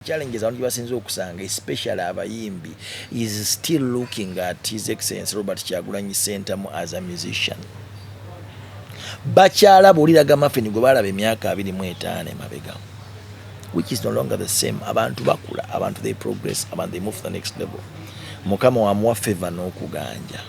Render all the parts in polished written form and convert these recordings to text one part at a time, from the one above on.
Challenges abantu gyebasinze okusanga, especially abayimbi, is still looking at His Excellence Robert Kyagulanyi Ssentamu as a musician. Bakyalaba oli Ragamuffin gwe balaba emyaka 25 emabega, which is no longer the same. Abantu bakula, abantu they progress, abantu they move to the next level. Mukama wamuwa favor n'okuganja.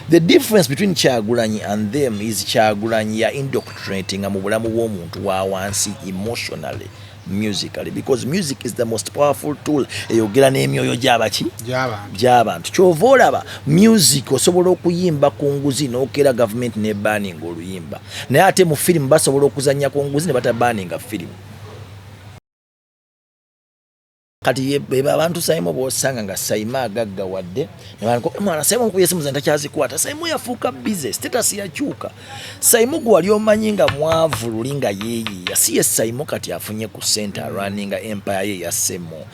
The difference between Kyagulanyi and them is Kyagulanyi ya indoctrinating mu bulamu bw'omuntu wa wansi emotionally, musically, because music is the most powerful tool eyogera n'emyoyo gy'abaki gy'abantu. Kyova olaba music osobola okuyimba ku nguzi n'okeera gavumenti n'ebaninga oluyimba, naye ate mu firimu basobola okuzannya ku nguzi ne batabaninga firimu. Kati beba abantu Saimo bwosanga nga Saimo agaggawadde mwana Saimo nkuye esimu zange takyazikwata. Saimo yafuuka busy, status yakyuka. Saimo gwe wali omanyi nga mwavu luli nga yeeyiiya, si ye Saimo kati afunye ku ssente, arunninga empire ye ya Semo.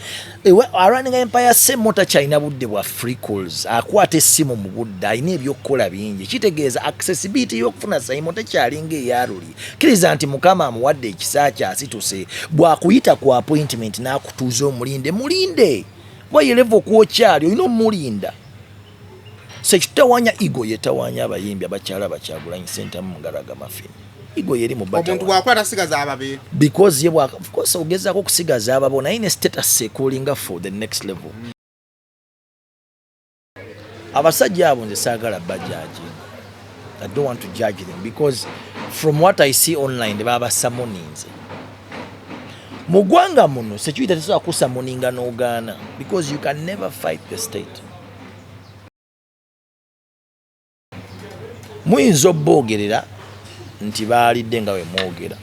Arunninga empire ya Semo, takyalina budde bwa free calls, akwata essimu mu budde, alina ebyokukola bingi. Kitegeeza accessibility y'okufuna Saimo tekyalinga eya luli. Kkiriza nti Mukama amuwadde ekisa kyasituse, bw'akuyita ku appointment n'akutuuza omulinde, mulinde kuba ye level kwokyali olina omulinda. So ekitawanya ego yetawanya abayimbi abakyala Bakyagulanyi Ssentamu nga Ragamuffin. Ego yeri mu omuntu bw'akola tasigaza ababe. Because ye bwa of course ogezaako okusigaza ababo, naye ne status ekulinga for the next level. Abasajja abo nze saagala bajudginga. I don't want to judge them because from what I see online babasummoninze mu ggwanga muno. Security tesobola kusummoninga n'ogaana because you can never fight the state. Muyinza obboogerera nti baalidde nga bwe mwogera,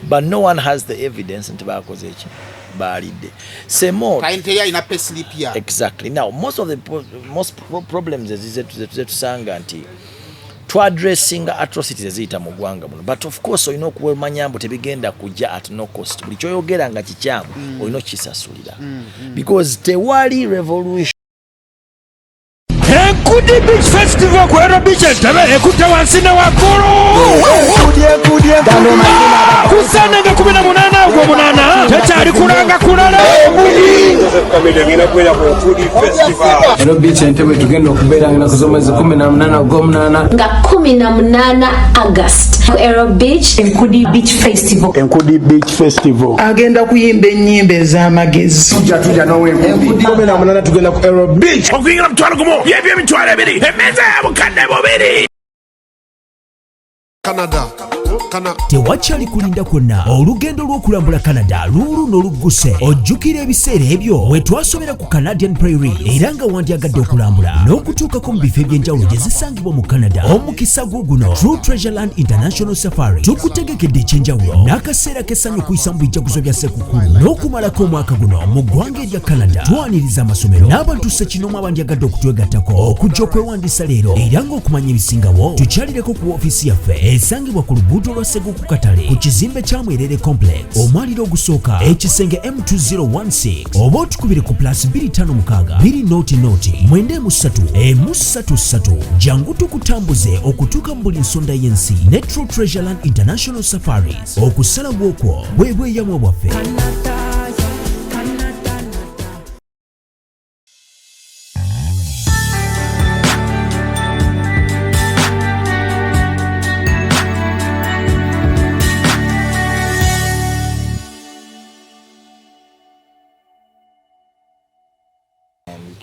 but no one has the evidence nti bakoze eki baalidde semo. Teri alina payslip ya. Exactly. Now most of the most problems zetusanga nti twaddressinga atrocities eziyita mu ggwanga muno, but of course olina okumanya mbu tebigenda kujja at no cost. Buli kyoyogera nga kikyamu olina okukisasulira because tewali revolution. Enkudi Beach Festival ku Ero Beach Entebbe ekutte wansi ne waggulu ku Ssande nga 18 ogw'omunaana, tekyali kulanga kulala. Ero Beach Entebbe tugenda okubeera nga naku z'omwezi 18 ogw'omunaana. Nga 18 August ku Ero Beach. Enkudi Beach Festival. Enkudi Beach Festival. Agenda kuyimba ennyimba ez'amagezi. Tujja tujja n'owenkudi 18 tugenda ku Ero Beach. Okuyingira 10,000, yebyo 20,000, emmeeza ya 2000. Canada. Kana. Tewakyali kulinda kwonna, olugendo lw'okulambula Canada luulu n'olugguse. Ojjukira ebiseera ebyo we twasomera ku Canadian Prairie, era nga wandyagadde okulambula n'okutuukako mu bifo ebyenjawulo gye zisangibwa mu Canada? Omukisa gwo guno. True Treasure Land International Safari tukutegekedde ekyenjawulo n'akaseera k'essanyu okuyisa mu bijjaguzo bya Ssekukulu n'okumalako omwaka guno mu ggwanga erya Canada. Twaniriza amasomero n'abantu ssekinoomu abandyagadde okutwegattako okujja okwewandiisa leero, era ng'okumanya ebisingawo tukyalireko ku woofiisi yaffe esangibwa ku luguudo lwa Seguku Katale ku kizimbe kya Mwerere Complex, omwaliro ogusooka, ekisenge M2016, oba otukubire ku plus 256 200 93 33. Jangu tukutambuze okutuuka mu buli nsonda y'ensi ne True Treasure Land International Safaris. Okusalawo okwo bwe bweyamwa bwaffe.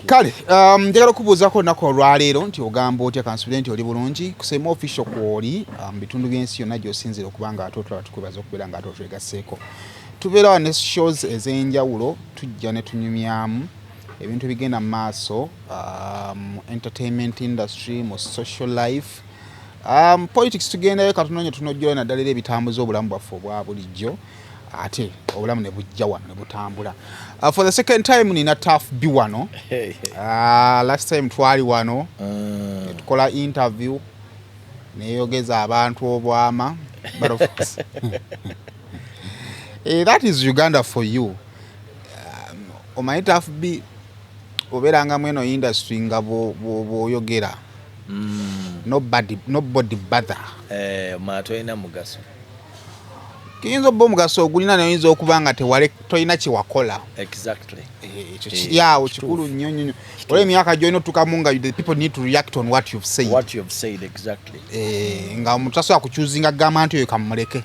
Kale njagala okubuuzaako olunaku olwaleero nti ogamba otya? Kansubire nti oli bulungi. Kusema official kwoli mu bitundu by'ensi yonna gy'osinzira okuba nga ate otulaba, tukwebaza okubeera nga ate otwegasseeko. Tubeera wano ne shows ez'enjawulo, tujja ne tunyumyamu ebintu ebigenda mu maaso mu entertainment industry, mu social life, politics tugendayo katono nnyo, tunojjola naddala era ebitambuza obulamu bwaffe obwa bulijjo, ate obulamu ne bujja wano ne butambula. For the second time nina Tuff B wano. Last time twali wano ne tukola interview neyogeza abantu obwama, but of course that is Uganda for you. Omanyi Tuff B, obeerangamu eno industry nga bw'oyogera nobody, nobody bother. Eh, omala tolina mugaso. Kiyinza obba omugaso ogulina, naye oyinza okuba nga tewale, tolina kyewakola. Ekyo kiri awo, kikulu nnyo nnyo nnyo. Olwo emyaka gyolina otuukamu nga the people need to react on what you've said. What you have said, exactly. Nga omuntu tasobola kuchoosinga kugamba nti oyo kamuleke,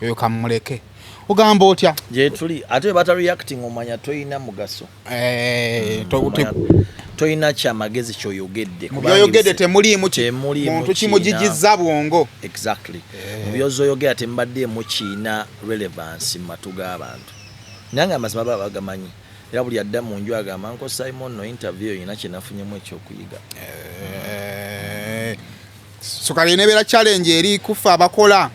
oyo kamuleke. Ogamba otya? Gyetuli, ate bwe bata reacting, omanya toyina mugaso. Omanya toyina kyamagezi kyoyogedde. Mu byoyogedde temuliimu Temuliimu muntu kiina. Kimujijiza bwongo. Exactly, mu byozoyogera temubaddeemu kiina relevance mu matu g'abantu, naye nga amazima baba bagamanyi. Era buli adda mu nju agamba, "Uncle Simon, no interview oyina kyenafunyemu ekyokuyiga." So kale nebeera challenge eri kufa abakola.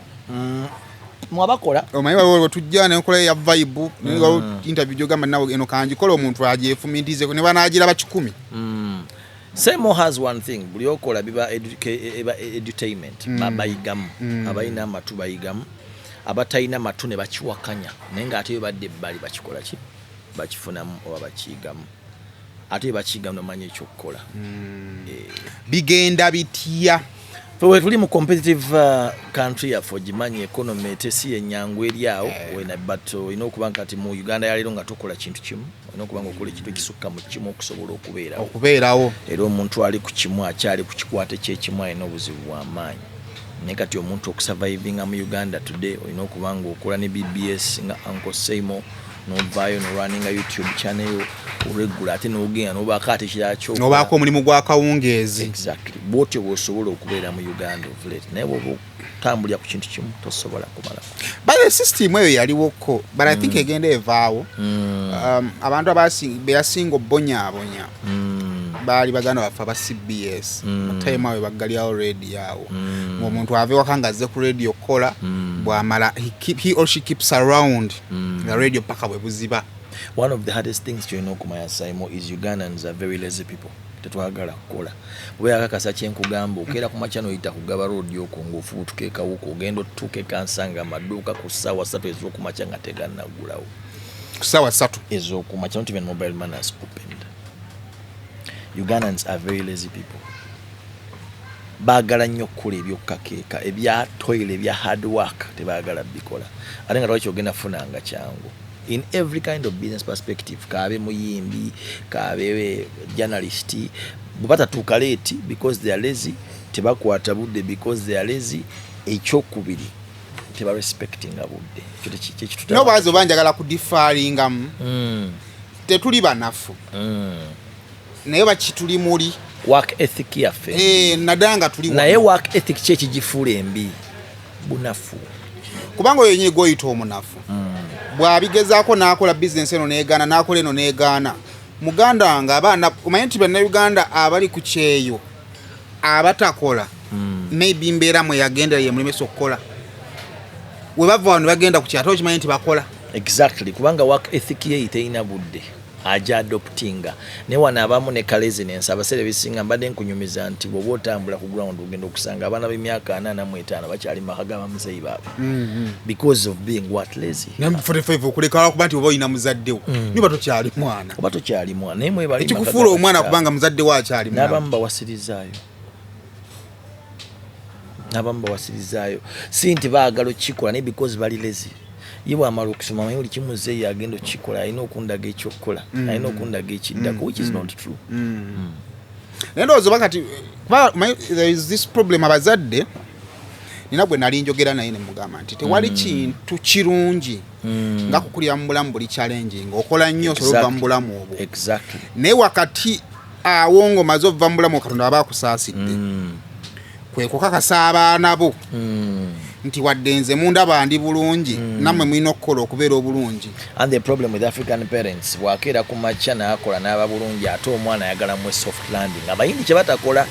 Mwabakola. Omanyi waliwo we tujja nenkola ya vibe, naye waliwo interview gyogamba nawe eno kanjikola, omuntu agyefumintirizeko ne banagiraba 100. Semo has one thing, buli okola biba eba edutainment. Bayigamu, abalina amatu bayigamu, abatalina matu ne bakiwakanya, naye ng'ate bwe badde ebbali bakikola ki, bakifunamu oba bakiyigamu. Ate bwe bakiyigamu nomanya ekyokukola. Bigenda bitya? Fe we tuli mu competitive country yaffe, ogimanyi economy tesi yenyangu eri awo wena, but olina okuba kati mu Uganda yaleero nga tokola kintu kimu, olina okuba nga okola ekintu ekisukka mu kimu okusobola okubeerawo. Okubeerawo. Era omuntu ali ku kimu, akyali ku kikwate kyekimu, alina obuzibu bw'amaanyi. Naye kati omuntu okusurvivinga mu Uganda today, olina okuba nga okola ne BBS nga Uncle Saimo, novaayo norunninga YouTube channel regular, ate nogenda nobaako ate kirala kyokola. Nobaako omulimu gwa kawungeezi. Exactly, bwotyo bwosobola okubeera mu Uganda of late, naye bwoba otambulira ku kintu kimu tosobola kumalako. By the system eyo yaliwoko, but I think egenda evaawo. Abantu beyasinga obonyaabonya baali baganda baffe aba CBS. Time awo baggalyawo radio awo, ng'omuntu ava ewaka nga azze ku radio okukola, bw'amala he or she keeps around the radio paka bwe buziba. One of the hardest things kyolina okumanya, Simo, is Ugandans are very lazy people. Tetwagala kukola. Oba yakakasa kyenkugamba, okeera ku makya noyita kugaba road okwo ng'ofubutuka ekawuka, ogenda otutuuka ekansanga amaduuka ku ssaawa 3 ez'okumakya nga tegannaggulawo. Ku ssaawa 3? Ez'okumakya. Not even mobile money has opened. Ugandans are very lazy people. Baagala nnyo okukola ebyokukakeeka, ebya toil, ebya hard work tebaagala bikola, ate nga lwaki ogenda funanga kyangu. In every kind of business perspective, kaabe muyimbi, kaabe journalist, bwe batatuuka late because they are lazy, tebakwata budde because they are lazy. Ekyokubiri, tebarespectinga budde. Ekyo Nobaazi oba njagala kudifferingamu. Tetuli banafu, naye bakituli muli. Work ethic yaffe. Naddala nga tuli Naye wano. work ethic ki ekigifuula embi? Bunafu. Kubanga oyo yenyini gwoyita omunafu, bw'abigezaako n'akola bizinesi eno n'egaana, n'akola eno n'egaana, muganda wange, abaana, omanye nti bannayuganda abali ku kyeyo abatakola, maybe mbeera mwe yagendera yemulemesa okukola, we bava wano ne bagenda ku kyeyo, ate okimanyi nti bakola. Exactly, kubanga work ethic ye terina budde, aja adoptinga. Naye wano abamu ne kalaziness. Abaseera ebisinga mbadde nkunyumiza nti bw'oba otambula ku ground, ogenda okusanga abaana b'emyaka 45 bakyali maka g'abamuzeeyi baabwe because of being what? Lazy. Naye mu 45 okuleka kuba nti oba olina muzaddewo, niba tokyali mwana. Oba tokyali mwana, naye mwebali. Ekikufuula omwana kubanga muzadde we akyali mulamu. N'abamu bawasirizaayo, n'abamu bawasirizaayo, si nti baagala okukikola, naye because bali lazy. Ye bwamala okusoma, manyi buli kimuzeeyi agenda okukikola, alina okundaga ekyokukola, alina okundaga ekiddako, which is not true. Naye ndowooza oba kati kuba there is this problem. Abazadde, nina gwe nali njogera naye ne mugamba nti tewali kintu kirungi nga kukulira mu bulamu buli challenging, okola nnyo osobola okuva mu bulamu obwo. Naye wakati awo ng'omaze ova mu bulamu, Katonda aba akusaasidde, kwe kukakasa abaana bo nti wadde nze mundaba ndi bulungi, nammwe mulina okukola okubeera obulungi. And the problem with African parents, bwakeera ku makya n'akola n'aba bulungi, ate omwana ayagala mu soft landing. Abayindi kye batakola,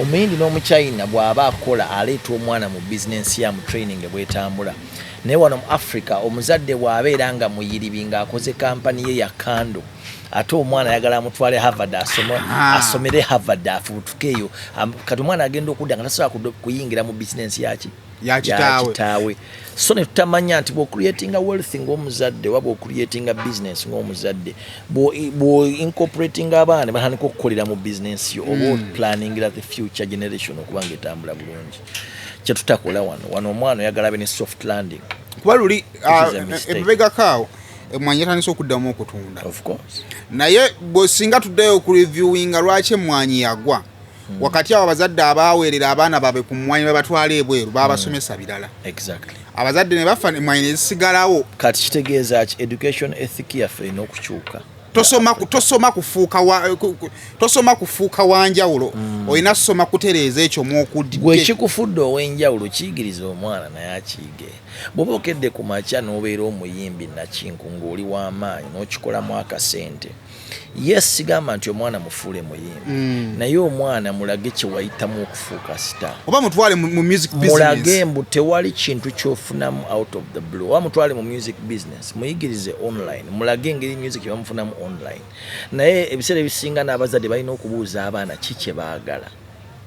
Omuyindi n'Omuchina bw'aba akola aleeta omwana mu bizinensi ya mu training bwetambula. Naye wano mu Africa, omuzadde bw'abeera nga muyiribi ng'akoze kampani ye ya kando, ate omwana ayagala amutwale Harvard asome, asomere Harvard, afubutuke eyo. Kati omwana agenda okudda nga tasobola kuyingira mu bizinensi yaki? Ya kitaawe. Kitaawe. So ne tutamanya nti bw'ocreatinga wealth ng'omuzadde oba bw'ocreatinga business ng'omuzadde, bw'o incorporatinga abaana ne batandika okukolera mu business yo, oba oplanningira the future generation okuba nga etambula bulungi. Kyetutakola wano. Wano omwana oyagala abe ne soft landing. Kuba luli It is a mistake. Emabegako awo emwanyi yatandise okuddamu okutunda. Of course. Naye bwe singa tuddeyo okureviewinga lwaki emwanyi yagwa, wakati awo abazadde abaaweerera abaana baabwe ku mmwanyi babatwala ebweru babasomesa birala. Abazadde ne bafa, emwanyi ne zisigalawo. Kati kitegeeza ki? Education ethic yaffe erina okukyuka. Tosoma kufuuka wanjawulo, olina soma kutereeza ekyo Gwe mwokudde. Ekikufudde ow'enjawulo kiyigiriza omwana naye akiyige. Bw'oba okedde ku makya n'obeera omuyimbi nakinku ng'oli w'amaanyi n'okikolamu akasente, yes, sigamba nti omwana mufuule muyimbi, naye omwana mulage kye wayitamu okufuuka star. Oba mutwale mu music Mulage business. Mbu tewali kintu kyofunamu out of the blue. Oba mutwale mu music business, muyigirize online, mulage engeri music gyebamufunamu online. Naye ebiseera ebisinga n'abazadde balina okubuuza abaana ki kye baagala.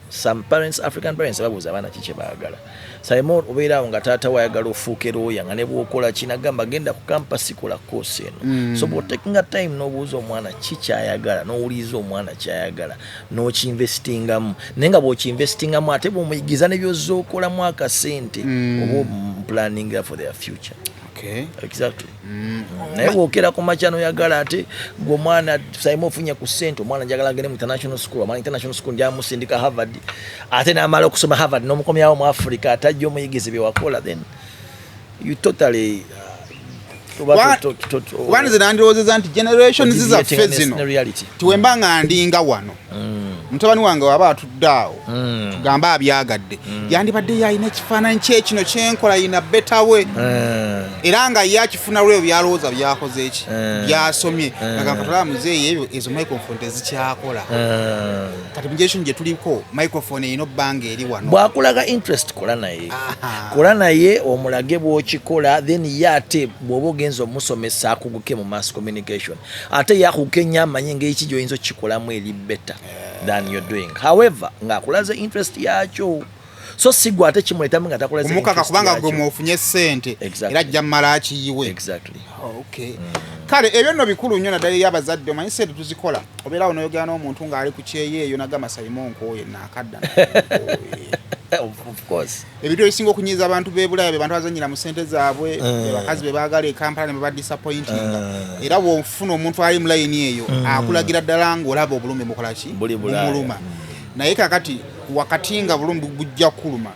Some parents, African parents, babuuza abaana ki kye baagala. Simon, obeeraawo nga taata wayagala ofuuke lawyer, nga ne bwokola kinagamba genda ku campus, kola course eno. So bw'otakinga time n'obuuza omwana ki kyayagala, n'owuliriza omwana kyayagala, n'okinvestingamu, naye nga bw'okinvestingamu ate bw'omuyigiza ne byozza okolamu akasente, oba omuplaningira for their future. Exactly. Naye bwokera ku makya noyagala ate gwe omwana saimu ofunye ku ssente, omwana njagala agende mu international school, omwana international school njamusindika Harvard, ate n'amala okusoma Harvard n'omukomyawo mu Africa, atajja omuyigizi bye wakola, then you totally Kuba nze nandirowoozeza nti generations zaffe Odeviating zino ne reality. Tiwemba nga ndinga wano, mutabani wange waba atudde awo, tugambe abyagadde, yandibadde yalina ekifaananyi kyekino kyenkola yina betawe, era nga ye akifuna lweyo byalowooza byakoze eki byasomye. Agamba katolaba muzeeyi ebyo, ezo microphone tezikyakola. Kati mu generation gye tuliko, microphone erina obbanga eri wano. Bwakulaga interest, kola naye. Kola naye, omulage bwokikola, then ye ate bw'oba ogenza omusomesa akuguke mu mass communication, ate ye akuguke ennyo amanye engeri ki gy'oyinza okukikolamu eri better than you're doing. However, ng'akulaze interest yakyo, so si gwe ate kimuleetamu nga takulaze Kumukaka interest kubanga gwe yakyo. mwofunye ssente. Era ajja mmala akiyiwe. Okay. Kale ebyo nno bikulu nnyo naddala eri abazadde. Omanyi sente tuzikola, obeerawo noyogera n'omuntu ng'ali ku kyeyo eyo nagamba, "Sayimo nkooye naakadda." Of course. Ebintu ebisinga okunyiiza abantu b'e Bulaaya be bantu abazanyira mu ssente zaabwe, be bakazi be baagala e Kampala ne babadisappointinga. Era bw'ofuna omuntu ali mu layini eyo, akulagira ddala ng'olaba obulumi mukola ki, Buli Bulaaya. bumuluma. Naye kakati wakati nga bulumi bujja kukuluma,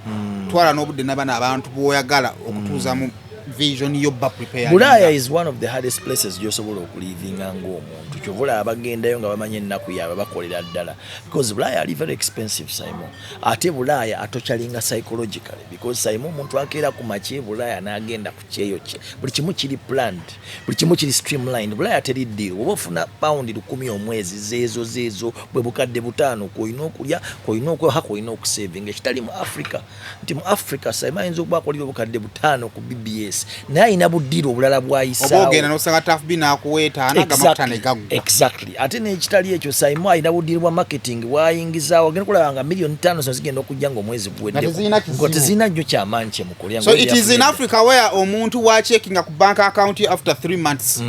twala n'obudde nabana abantu b'oyagala okutuuza mu vision yo, ba prepare. Bulaaya is one of the hardest places gyosobola okulivinga ng'omuntu. Kyova olaba bagendayo nga bamanyi ennaku yaabwe, bakolera ddala, because Bulaaya ali very expensive, Simon. Ate Bulaaya atorturinga psychologically, because Simon, omuntu akeera ku makya e Bulaaya n'agenda ku kyeyo kye, buli kimu kiri planned, buli kimu kiri streamlined. Bulaaya teri deal. Oba ofuna £1,000 omwezi, zeezo zeezo bwe 5,000 kwolina okulya, kwolina okweha, kwolina okusavinga, ekitali mu Africa. Nti mu Africa, Simon ayinza okuba akolera 5,000 ku BBS, naye alina budeal obulala Oba bwayisaawo. ogenda n'osanga Tuff B n'akuwa etaano, agamafuta ne gaggwa. Exactly. Ate n'ekitali ekyo, Simon alina budeal bwa marketing bwayingizaawo, agenda kulaba nga 5 million zino zigenda okujja ng'omwezi Nga tezirina kizibu. guweddeko, nga tezirina nnyo kyamaanyi kyemukolera. So it is in Africa where omuntu wacheckinga ku bank account after 3 months.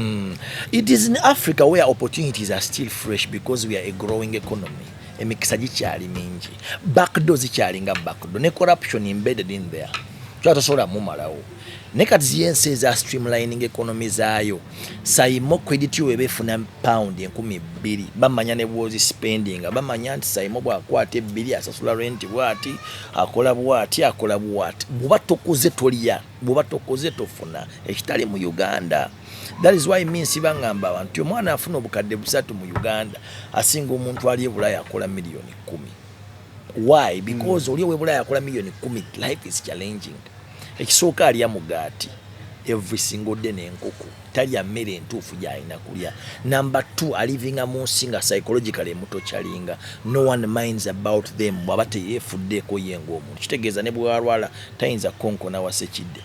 It is in Africa where opportunities are still fresh, because we are a growing economy. Emikisa gikyali mingi, backdoor zikyali nga backdoor, ne corruption embedded in there, kyaba tosobola mumalawo. Naye kati ziyo ensi eza streamlining economy zaayo, Saimo, credit yo weba efuna £2,000, bamanya ne bwozi spending, bamanya nti Saimo bwakwata ebbiri asasula rent bwati, akola bwati, akola bwati. Bwoba tokoze tolya, bwoba tokoze tofuna, ekitali mu Uganda. That is why me nsiba ngamba abantu nti omwana afuna 3,000 mu Uganda asinga omuntu ali e Bulaaya akola 10 million. Why? Because oli ow'e Bulaaya akola 10 million, life is challenging. Ekisooka, alya mugaati every single day n'enkoko, talya mmere entuufu gy'alina kulya. Number two, alivinga mu nsi nga psychologically emutorturinga. No one minds about them. Bw'aba teyeefuddeeko ye ng'omuntu, kitegeeza ne bwalwala tayinza kukonkona wasekidde,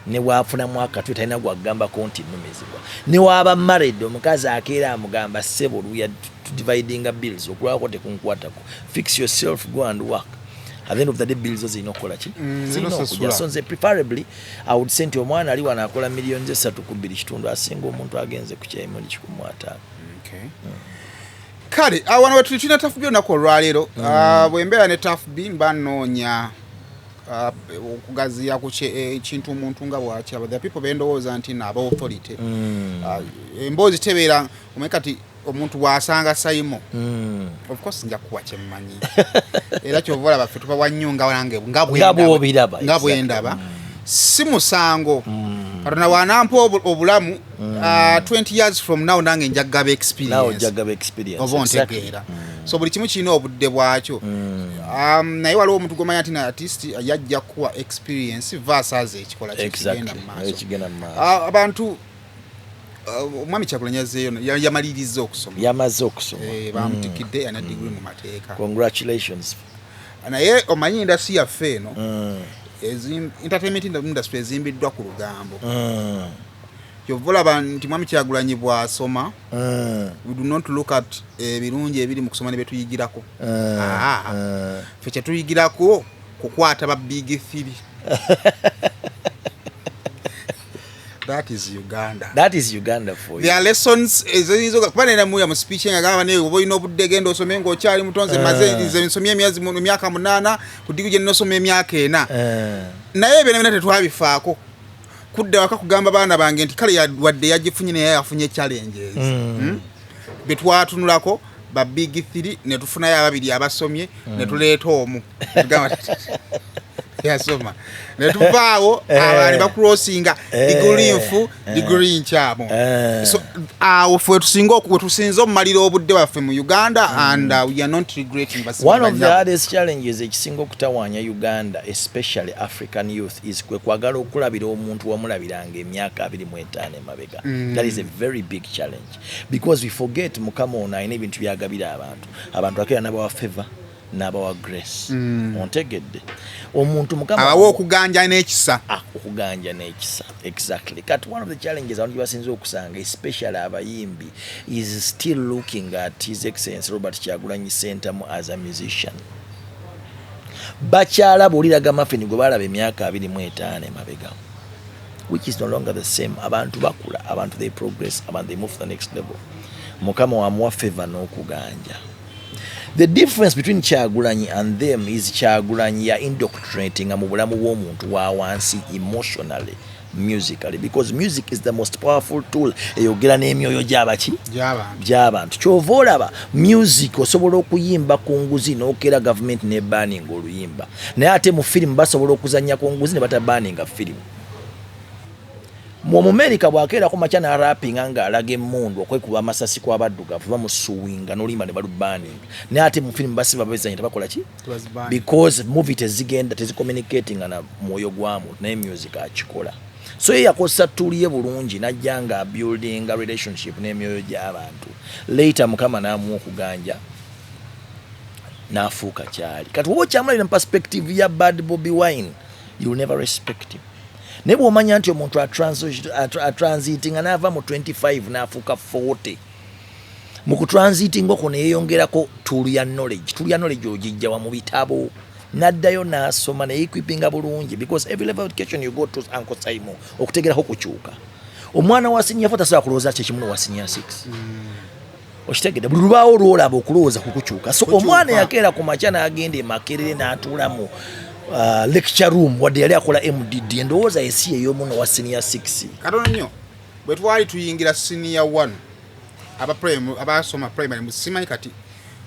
ne bwafunamu akatwe talina gwagambako nti nnumizibwa. Ne waaba married, omukazi akeera amugamba, "Ssebo, we are dividinga bills, okulwalako tekunkwatako, fix yourself, go and work." At the end of the day, bills zo zirina okukola ki? Zirina okujja. Osasula. So nze preferably I would say nti omwana ali wano akola 3 million 2.5 asinga omuntu agenze ku kyemuli 150. Okay. Kale wano wetuli tulina Tuff B olunaku olwaleero. Bwe mbeera ne Tuff B mba nnoonya Okugaziya ku ekintu omuntu nga bwakiraba, the people bendowooza nti naaba authority. Emboozi tebeera omanyi kati omuntu bw'asanga Saimo, of course nja kuwa kyemmanyi, era kyova olaba ffe tubawa nnyo nga nange nga Nga bw'obiraba, nga bwendaba. Si musango. Katonda bw'anampa obulamu, 20 years from now nange nja kugaba Naawe experience. ojja experience. Oba ontegeera? So buli kimu kirina obudde bwakyo. Naye waliwo omuntu gwomanya nti na artist yajja kuwa experience versus ekikola kye kigenda mu maaso. Ekigenda mu maaso. Ah, abantu, omwami Kyagulanyi azzeeyo, yamaliriza okusoma. Yamaze okusoma. Eh, bamutikidde yana degree mu mateeka. Congratulations. Naye omanyi industry yaffe eno, entertainment industry ezimbiddwa ku lugambo. Kyova olaba nti mwami Kyagulanyi bw'asoma, we do not look at ebirungi ebiri mu kusoma ne betuyigirako. Ah, ffe kyetuyigirako kukwata ba big three. That is Uganda. That is Uganda for you. There are lessons eziyinza kuba nera muya mu speech nga gamba naye oba olina obudde, genda osome ng'okyali muto. Nze maze, nze nsomye emyaka 8 ku degree gye nnosoma emyaka 4. Naye ebyo byonna tetwabifaako kudda waka kugamba baana bange nti kale wadde yagifunye naye yafunye challenges. Betwatunulako ba big three, ne tufunayo ababiri abasomye, ne tuleeta omu. Ne tugamba yasoma, ne tuvaawo abaani bacrossinga degree nfu, degree nkyamu. So awo ffe wetusinze omumalira obudde bwaffe mu Uganda, and we are not regretting. One of the hardest challenges ekisinga okutawaanya Uganda, especially African youth, is kwe kwagala okulabira omuntu wamulabiranga emyaka 25 emabega. That is a very big challenge because we forget Mukama ono alina ebintu byagabira abantu. Abantu akeera n'abawa favor, n'abawa grace. Ontegedde? Omuntu Mukama abawa okuganja n'ekisa. Ah, okuganja n'ekisa, exactly. Kati one of the challenges abantu gyebasinza okusanga, especially abayimbi, is still looking at His Excellence Robert Kyagulanyi Sentamu as a musician. Bakyalaba oli raggamuffin gwe balaba emyaka 25 emabega, which is no longer the same. Abantu bakula, abantu they progress, abantu they move to the next level. Mukama wamuwa favor n'okuganja. The difference between Kyagulanyi and them is Kyagulanyi ya indoctrinating mu bulamu bw'omuntu wa wansi emotionally, musically, because music is the most powerful tool eyogera n'emyoyo gy'abaki? Gy'abantu. Gy'abantu. Kyova olaba music osobola okuyimba ku nguzi n'okeera gavumenti nebaninga oluyimba, naye ate mu firimu basobola okuzannya ku nguzi ne batabaninga firimu. Mu Omumerika bw'akeera ku makya n'arapinga ng'alaga emmundu okwekuba amasasi kw'abaddugavu, bamusuwinga n'oluyimba ne balubaninga, naye ate mu firimu basiba babizanya, tebakola ki? Tebazibaninga. Because movie tezigenda, tezicommunicatinga na mwoyo gwa muntu, naye music akikola. So ye yakozesa tool ye bulungi, najja nga abuildinga relationship n'emyoyo gy'abantu. Later Mukama n'amuwa okuganja n'afuuka kyali. Kati woba okyamulabira mu perspective ya bad Bobi Wine, you will never respect him. Naye bw'omanya nti omuntu atransitinga n'ava mu 25 n'afuuka 40, mu kutransitinga okwo neyeyongerako tool ya knowledge. Tool ya knowledge ogijjawa? Mu bitabo. N'addayo n'asoma neyeequipinga bulungi, because every level of education you go to, Uncle Simon, okutegerako kukyuka. Omwana wa senior 4 tasobola kulowooza kyekimu nowa senior 6. Okitegedde? Buli lubaawo lwolaba okulowooza kukukyuka. So Kukyuka. omwana yakeera ku makya n'agenda e Makerere n'atuula mu lecture room, wadde yali akola MDD, endowooza yesi ey'omuno wa senior 6. Katono nnyo, bwe twali tuyingira senior 1, abasoma primary musimanyi, kati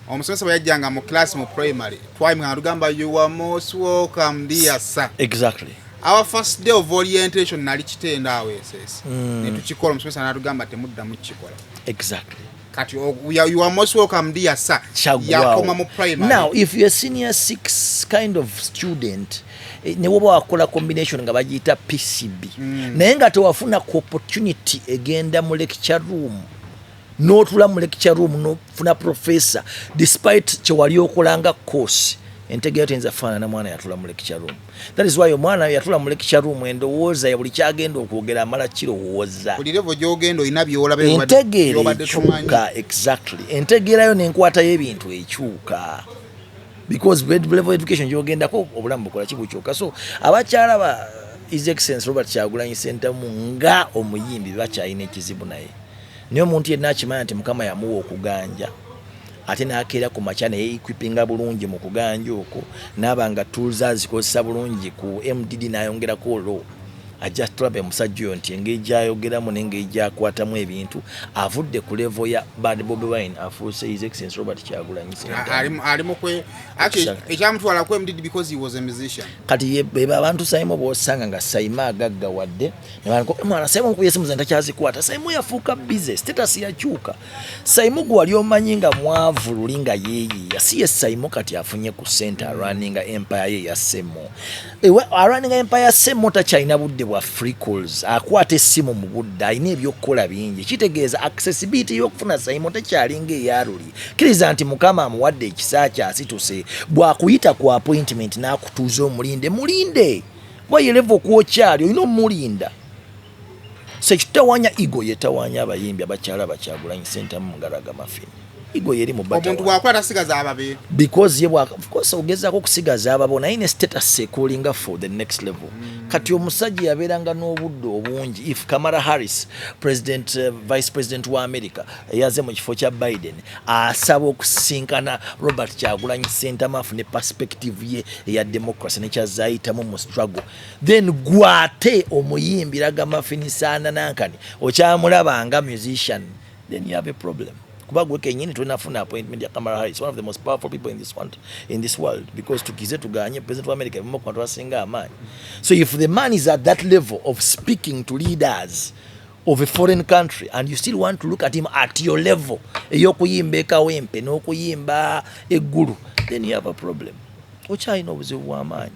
omusomesa bwe yajjanga mu class mu primary, twayimanga tugamba, "You are most welcome, dear sir." Our first day of orientation nali Kitenda awo SS, ne tukikola, omusomesa n'atugamba temuddamu kukikola. Kati you are most welcome, dear sir, yakoma mu primary. Now if you're a senior six kind of student, ne woba wakola combination nga bagiyita PCB, naye nga tewafuna ku opportunity egenda mu lecture room n'otula mu lecture room nofuna professor, despite kyewali okolanga course, entegeera teyinza faanana mwana yatula mu lecture room. That is why omwana yatula mu lecture room, endowooza ya buli kyagenda okwogera amala kirowooza. Buli level gy'ogenda olina byolaba Entegeera byobadde tomanyi. ekyuka. Exactly, entegeerayo n'enkwata y'ebintu ekyuka because level education gyogendako obulamu bukola kibukyuka. So abakyala ba His Excellence Robert Kyagulanyi Sentamu nga omuyimbi bakyalina ekizibu, naye omuntu yenna akimanya nti Mukama yamuwa okuganja. Ate n'akeera ku makya naye equippinga bulungi mu kuganja okwo, n'aba nga tools azikozesa bulungi ku MDD, n'ayongerako law. Ajja tulabe omusajja oyo nti engeri gyayogeramu n'engeri gyakwatamu ebintu, avudde ku level ya bad Bobi Wine, afuuse His Excellence Robert Kyagulanyi Ssentamu. Ali mu kwe actually ekyamutwala ku MDD because he was a musician. Kati be abantu Saimo bwosanga nga Saimo agaggawadde, mwana Saimo nkubye esimu zange takyazikwata. Saimo yafuuka busy, status yakyuka. Saimo gwe wali omanyi nga mwavu luli nga yeeyiiya, si ye Saimo kati afunye ku ssente, arunninga empire ye ya Semo. Arunninga empire ya Semo, takyalina budde bwa free calls, akwata essimu mu budde, alina ebyokukola bingi. Kitegeeza accessibility y'okufuna Saimo tekyalinga eyaluli. Kkiriza nti Mukama amuwadde ekisa kyasituse. Bw'akuyita ku appointment n'akutuuza, omulinde, mulinde, kuba ye level kwokyali olina omulinda. So ekitawanya ego, yetawanya abayimbi abakyala bakyagulanyi Sentamu nga Ragga Mufin. Ego yeri mu Omuntu batawaanya. Bw'akola tasigaza ababe. Because ye of course ogezaako okusigaza ababo, naye ne status ecallinga for the next level. Kati omusajja yabeeranga n'obudde obungi. If Kamala Harris, president, vice president wa America eyaze mu kifo kya Biden, asaba okusinkana Robert Kyagulanyi Sentamu afune perspective ye eya democracy nekyazayitamu mu struggle, then gwate omuyimbi Ragga Mufin saana nankani okyamulaba nga musician, then you have a problem, kuba gwe kenyini tonafuna appointment ya Kamala Harris, one of the most powerful people in this world, because tukize tuganye, president wa America ebimu ku bantu abasinga amaanyi. So if the man is at that level of speaking to leaders of a foreign country and you still want to look at him at your level ey'okuyimba ekawempe n'okuyimba eggulu, then you have a problem. Okyalina obuzibu bw'amaanyi.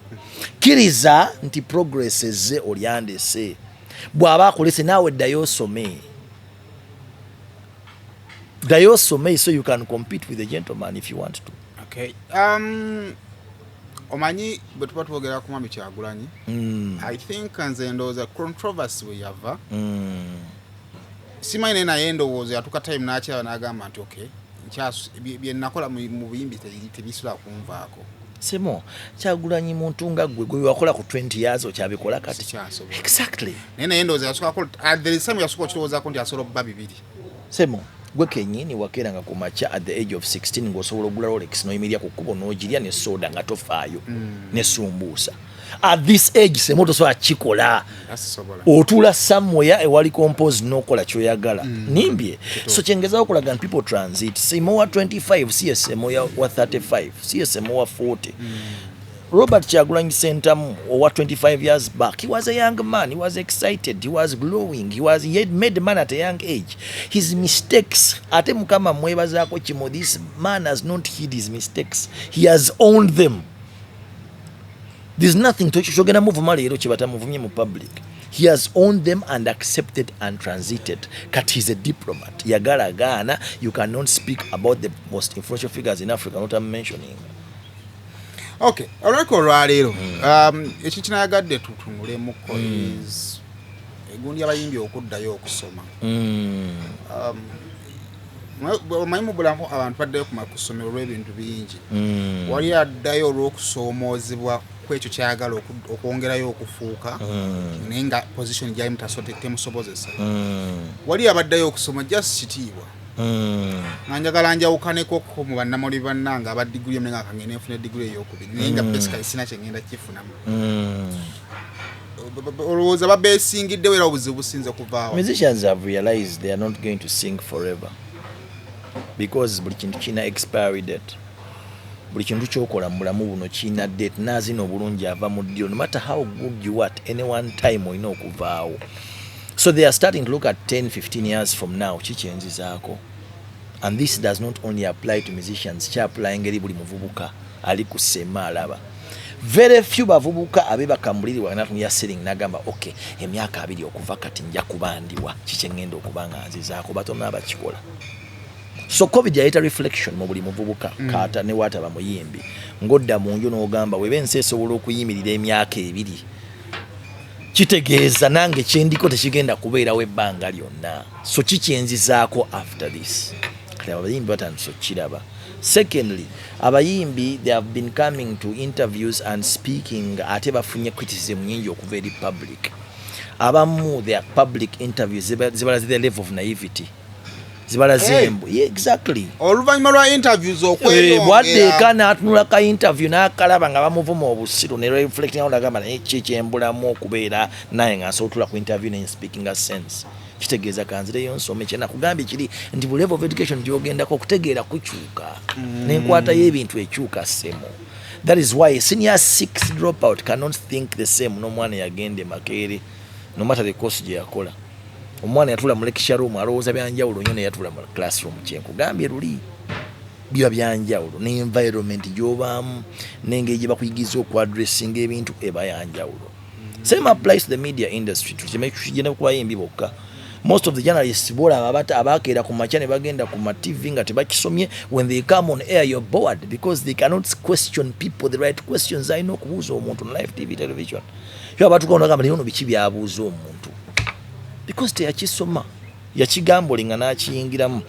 Kkiriza nti progress ezze, olyandese. Bw'aba akulese naawe, ddayo osome, ddayo osome so you can compete with the gentleman if you want to. Okay. Omanyi bwe tuba twogera ku Mwami Kyagulanyi, I think nze ndowooza controversy bwe yava, simanyi, naye ndowooza yatuuka time n'akiraba n'agamba nti okay, bye nakola mu buyimbi tebisobola kunvaako. Semo, Kyagulanyi muntu nga gwe, gwe wakola ku 20 years okyabikola kati. Sikyasobola. Exactly. Naye ndowooza yasooka, there is time yasooka okirowoozaako nti asobola okuba bibiri. Semo, gwe kenyini wakeeranga ku makya at the age of 16 ng'osobola ogula Rolex n'oyimirira ku kkubo n'ogirya ne soda nga tofaayo ne sumbuusa. At this age, Semo, tosobola kikola. Asisobola. Otuula somewhere ewali compose n'okola kyoyagala. Nimbye? So kyengezaako okulaga nti people transit. Semo wa 25 si ye Semo wa 35, si ye Semo wa 40. Robert Kyagulanyi Sentamu owa 25 years back, he was a young man, he was excited, he was glowing, he had made money at a young age. His mistakes, ate Mukama mwebazaako kimu, this man has not hid his mistakes, he has owned them. There's nothing kyogenda muvuma leero kye batamuvumye mu public. He has owned them and accepted and transited. Kati he's a diplomat. Yagala gaana, you cannot speak about the most influential figures in Africa not mentioning. Okay, olunaku olwaleero, ekintu kinayagadde tutunulemuko is egundi abayimbi okuddayo okusoma. Omanyi mu bulamu abantu baddayo ku ssomero olw'ebintu bingi. Wali addayo olw'okusoomoozebwa kwekyo kyayagala okwongerayo okufuuka, naye nga position gyalimu temusobozesa. Wali abaddayo okusoma just kitiibwa, nga njagala njawukanekoko mu bannamawulire bannange aba diguli emu, nga kangende nfuna diguli eyokubiri, naye nga basically sina kyengenda kifunamu. Olowooza babeesingiddewo era obuzibu businze kuvaawo? Musicians have realized they are not going to sing forever, because buli kintu kirina expiry date. Buli kintu kyokola mu bulamu buno kirina date. Naazina obulungi ava mu ddiro. No matter how good you are, at any one time olina okuvaawo. So they are starting to look at 10 15 years from now, kikyenzizaako. And this does not only apply to musicians, kyapplying eri buli muvubuka ali ku sema. Alaba very few bavubuka abebaka mu buliri wanatumya ceiling nagamba, okay, emyaka 20 okuva kati nja kubandiwa kikyeŋŋenda okuba nga nzizaako. Batono abakikola. So COVID yaleeta reflection mu buli muvubuka. Kata ne waataba muyimbi, ng'odda mu nju n'ogamba, weba ensi esobola okuyimirira emyaka 2, kitegeeza nange kyendiko tekigenda kubeerawo ebbanga lyonna. So kikyenzizaako after this? Kati abayimbi batandise okukiraba. Secondly, abayimbi, they have been coming to interviews and speaking, ate bafunye criticism nyingi okuva eri public. Abamu, their public interviews zibalaze the level of naivety. Zibalaze embu. Yeah, exactly. Oluvannyuma lwa interviews okweyongera. Bwadde eka n'atunula ka interview n'akalaba nga bamuvuma obusiru ne reflecting on, agamba, naye ki ekyembulamu okubeera naye nga nsobola otula ku interview ne speaking a sense? Kitegeeza kanzireyo nsome. Kyenakugambye kiri nti bu level of education gyogendako, okutegeera kukyuka n'enkwata y'ebintu ekyuka semo. That is why a senior six dropout cannot think the same n'omwana yagenda e Makerere, no matter the course gye yakola. Omwana yatula mu lecture room alowooza byanjawulo nnyo neyatula mu classroom. Kyenkugambye luli biba byanjawulo, ne environment gy'obaamu n'engeri gye bakuyigiriza okuaddressinga ebintu eba yanjawulo. Same applies to the media industry. Tukigenda ku bayimbi bokka, most of the journalists bolaba abakeera ku makya ne bagenda ku ma TV nga tebakisomye, when they come on air you're bored because they cannot question people the right questions alina okubuuza omuntu on live TV, television. Yo abatuka onagamba, naye ono biki byabuuza omuntu? Because teyakisoma, yakigambolinga n'akiyingiramu.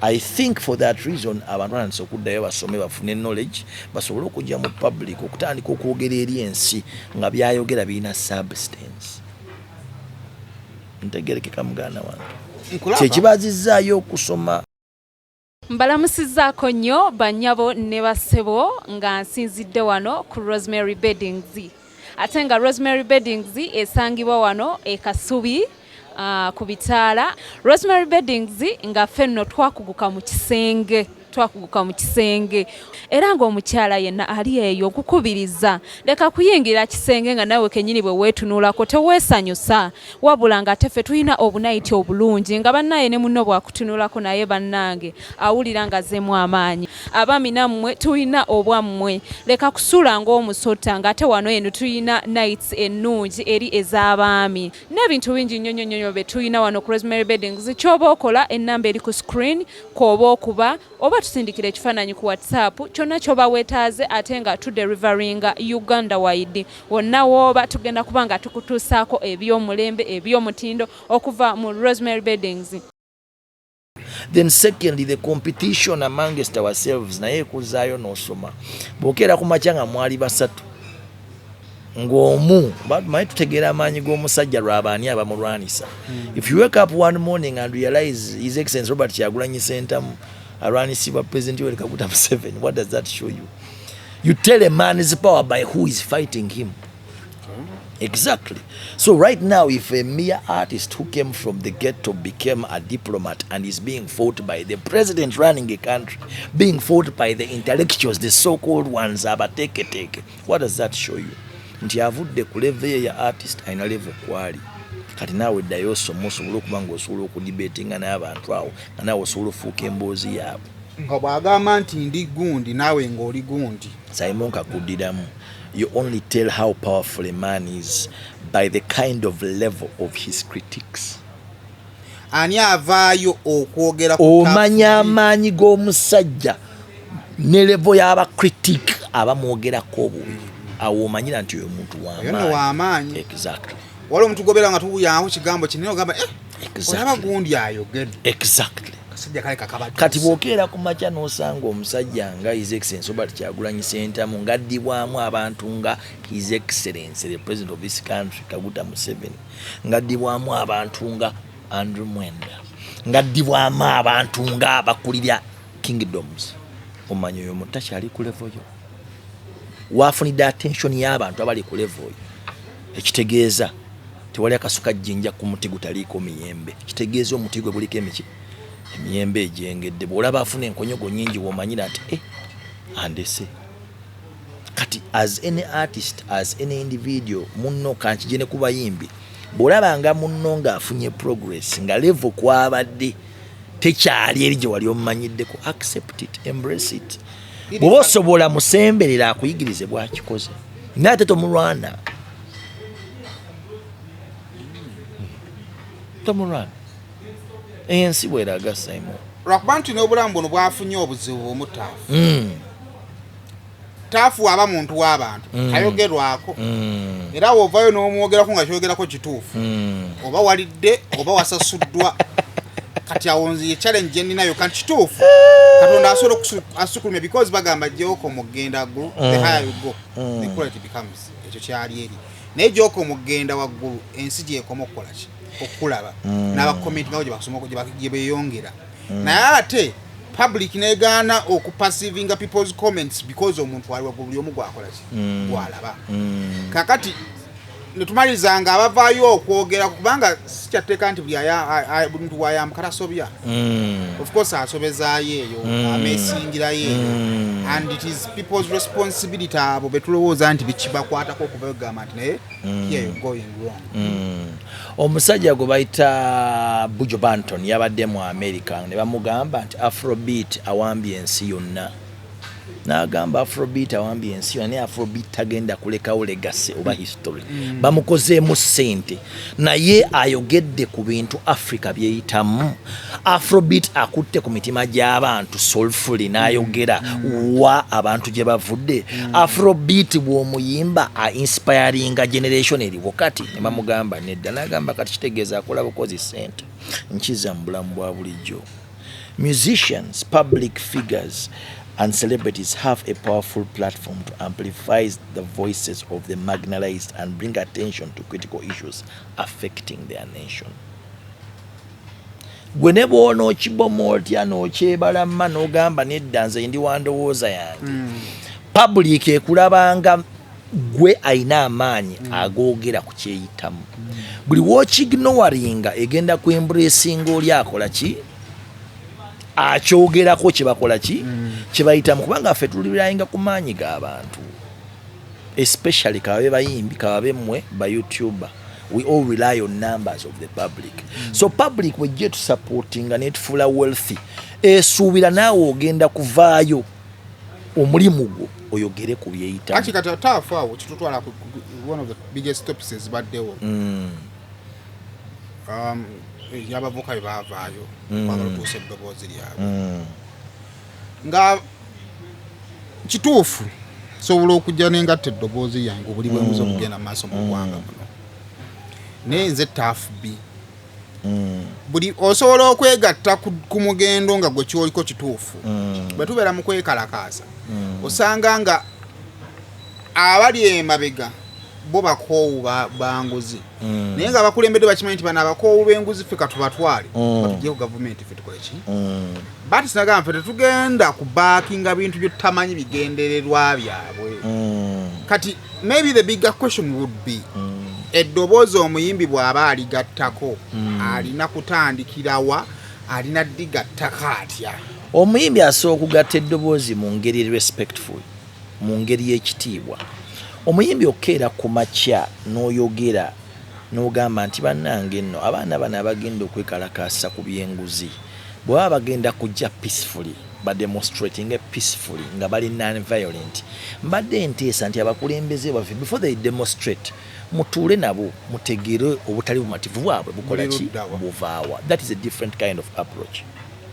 I think for that reason abantu batandise okuddayo basome, bafune knowledge, basobole okujja mu public okutandika okwogera eri ensi nga byayogera birina substance. Ntegerekeka, muganda wange? Nkulaba. Kyekibazizaayo okusoma. Mbalamusizzaako nnyo bannyabo ne bassebo, nga nsinzidde wano ku Rosemary Beddings, ate nga Rosemary Beddings esangibwa wano e Kasubi, ku bitaala. Rosemary Beddings nga ffe nno twakuguka mu kisenge, twakuguka mu kisenge, era ng'omukyala yenna ali eyo nkukubiriza, leka kuyingira kisenge nga nawe kennyini bwe weetunulako teweesanyusa, wabula nga ate ffe tulina obunayiti obulungi nga bannaye ne munno bwakutunulako naye bannange awulira nga azzeemu amaanyi. Abaami nammwe tulina obwammwe, leka kusula ng'omusota, ng'ate wano eno tulina nights ennungi eri ez'abaami n'ebintu bingi nnyo nnyo nnyo bye tulina wano ku Rosemary Beddings. Ky'oba okola, ennamba eri ku screen kw'oba okuba oba tusindikira ekifaananyi ku WhatsApp, kyonna ky'oba weetaaze, ate nga tudeliveringa Uganda wide. Wonna wooba tugenda kuba nga tukutuusaako ebyomulembe, ebyomutindo okuva mu Rosemary Beddings. Then secondly, the competition amongst ourselves naye ekuzaayo n'osoma. Bw'okeera ku makya nga mwali basatu ng'omu, manyi tutegeera amaanyi g'omusajja lwabaani abamulwanisa. If you wake up one morning and realize His Excellence Robert Kyagulanyi Sentamu alwanisibwa President Yoweri Kaguta Museveni, what does that show you? You tell a man's power by who is fighting him. Exactly. So right now, if a mere artist who came from the ghetto became a diplomat and is being fought by the president running a country, being fought by the intellectuals, the so-called ones, abateketeke, what does that show you? Nti avudde ku level ye ya artist, alina level kwali. Kati naawe ddayo osome, osobole okuba ng'osobola okudebatinga n'abantu awo, nga naawe osobola ofuuka emboozi yaabwe. Nga bw'agamba nti ndi gundi, naawe ng'oli gundi. Simon, kakuddiramu, you only tell how powerful a man is by the kind of level of his critics. Ani avaayo okwogera ku Omanya Tafu? amaanyi g'omusajja ne level y'aba critic abamwogerako obubi, awo omanyira nti oyo muntu Oyo nno w'amaanyi. Exactly. Waliwo omuntu gobeera nga tuwuyawo kigambo kinene, ogamba, eh, Exactly. olaba gundi ayogedde. Exactly. Kasajja kale kakabatuusa. Kati bw'okeera ku makya n'osanga omusajja nga His Excellence Robert Kyagulanyi Sentamu ng'addibwamu abantu nga His Excellence the President of this country Kaguta Museveni, ng'addibwamu abantu nga Andrew Mwenda, ng'addibwamu abantu nga abakulira kingdoms, omanya oyo omuntu takyali ku level yo. Waafunidde attention y'abantu abali ku level oyo, ekitegeeza tewali akasuka jjinja ku muti gutaliiko miyembe. Kitegeeza omuti gwe guliko emiki, emiyembe egyengedde. Bw'olaba afuna enkonyogo nyingi, w'omanyira nti eh, andese. Kati as any artist, as any individual, munno kankije ne ku bayimbi, bw'olabanga munno ng'afunye progress nga level kwabadde tekyali eri gye wali omumanyiddeko, accept it, embrace it. Bw'oba osobola, musemberera akuyigirize bwakikoze, naye ate tomulwana, tomulwana. Ensi bweraga, Simon. Lwakuba nti n'obulamu buno bwafunye obuzibu bumutaafu. Taafu aba muntu w'abantu, ayogerwako, era wovayo n'omwogerako nga kyogerako kituufu, oba walidde oba wasasuddwa. Kati awo nze ye challenge gye nninayo. Kanti kituufu Katonda asobola asukulumya, because bagamba gyokoma okugenda waggulu, the higher you go, the cooler it becomes. Ekyo kyali eri, naye gyokoma okugenda waggulu, ensi gyekoma okukola ki? Okulaba n'abakomenti ngabo gye basoma, gye beeyongera. Naye ate public negaana okuperceivinga people's comments because omuntu ali waggulu, buli omu gwakola ki gwalaba. Kakati netumaliriza nga abavaayo okwogera, kubanga sikyatteeka nti buli buli muntu wayambuka tasobya. Of course asobezaayo eyo, amesingirayo eyo, and it is people's responsibility, abo betulowooza nti bikibakwatako, okubagamba nti naye here you're going wrong. Omusajja gwe bayita Buju Banton yabadde mu America ne bamugamba nti Afrobeat awambye ensi yonna. N'agamba Afrobeat awambye ensi yonna, naye Afrobeat tagenda kulekawo legacy oba history. Bamukozeemu ssente, naye ayogedde ku bintu Africa byeyitamu. Afrobeat akutte ku mitima gy'abantu soulfully, n'ayogera wa abantu gye bavudde. Afrobeat bw'omuyimba ainspiringa generation eriwo kati. Ne bamugamba nedda, n'agamba kati kitegeeza akola bukozi ssente. Nkiza mu bulamu bwa bulijjo, musicians, public figures and celebrities have a powerful platform to amplify the voices of the marginalized and bring attention to critical issues affecting their nation. Gwe ne bw'onookiboma otya n'okyebalama n'ogamba nedda, nze ndi wa ndowooza yange, public ekulabanga gwe ayina amaanyi agoogera ku kyeyitamu. Buli w'okiignoringa, egenda ku embracinga oli akola ki, akyogerako, kyebakola ki, kyebayitamu, kubanga ffe tulirayinga ku maanyi g'abantu, especially kababe bayimbi, kababe mmwe ba YouTuber, we all rely on numbers of the public. So public wejje tusupportinga netufuula wealthy, esuubira naawe ogenda kuvaayo omulimu gwo oyogere ku byeyitamu. Actually kati taafu awo kitutwala ku one of the biggest topics ezibaddewo, ebyabavubuka bye baavaayo kwagala otuusa eddoboozi lyabwe, nga kituufu sobola okujja nengatta eddoboozi lyange obuli bwenguzi okugenda mu maaso mu ggwanga muno, naye nze taafu b buli osobola okwegatta ku mugendo nga gwe kyoliko kituufu. Bwe tubeera mu kwekalakaasa, osanga nga abali emabega bo bakoowu banguzi, naye nga abakulembedde bakimanyi nti bano abakoowu b'enguzi ffe katubatwale, batugye ku gavumenti, ffe tukole ki? Bati sinagamba ffe tetugenda kubaakinga bintu byetutamanyi bigendererwa byabwe. Kati maybe the bigger question would be, eddoboozi omuyimbi bw'aba aligattako, alina kutandikirawa? Alina ddigattako atya? Omuyimbi asobola okugatta eddoboozi mu ngeri respectful, mu ngeri y'ekitiibwa. Omuyimbi okukeera ku makya n'oyogera n'ogamba nti bannange nno abaana bano abagenda okwekalakaasa ku byenguzi, bwe baba bagenda kujja peacefully, bademonstrating peacefully nga bali non-violent, mbadde nteesa nti abakulembeze baffe, before they demonstrate, mutuule nabo mutegeere obutali bumativu bwabwe bukola ki, Buli ludda wa? buvaawa. That is a different kind of approach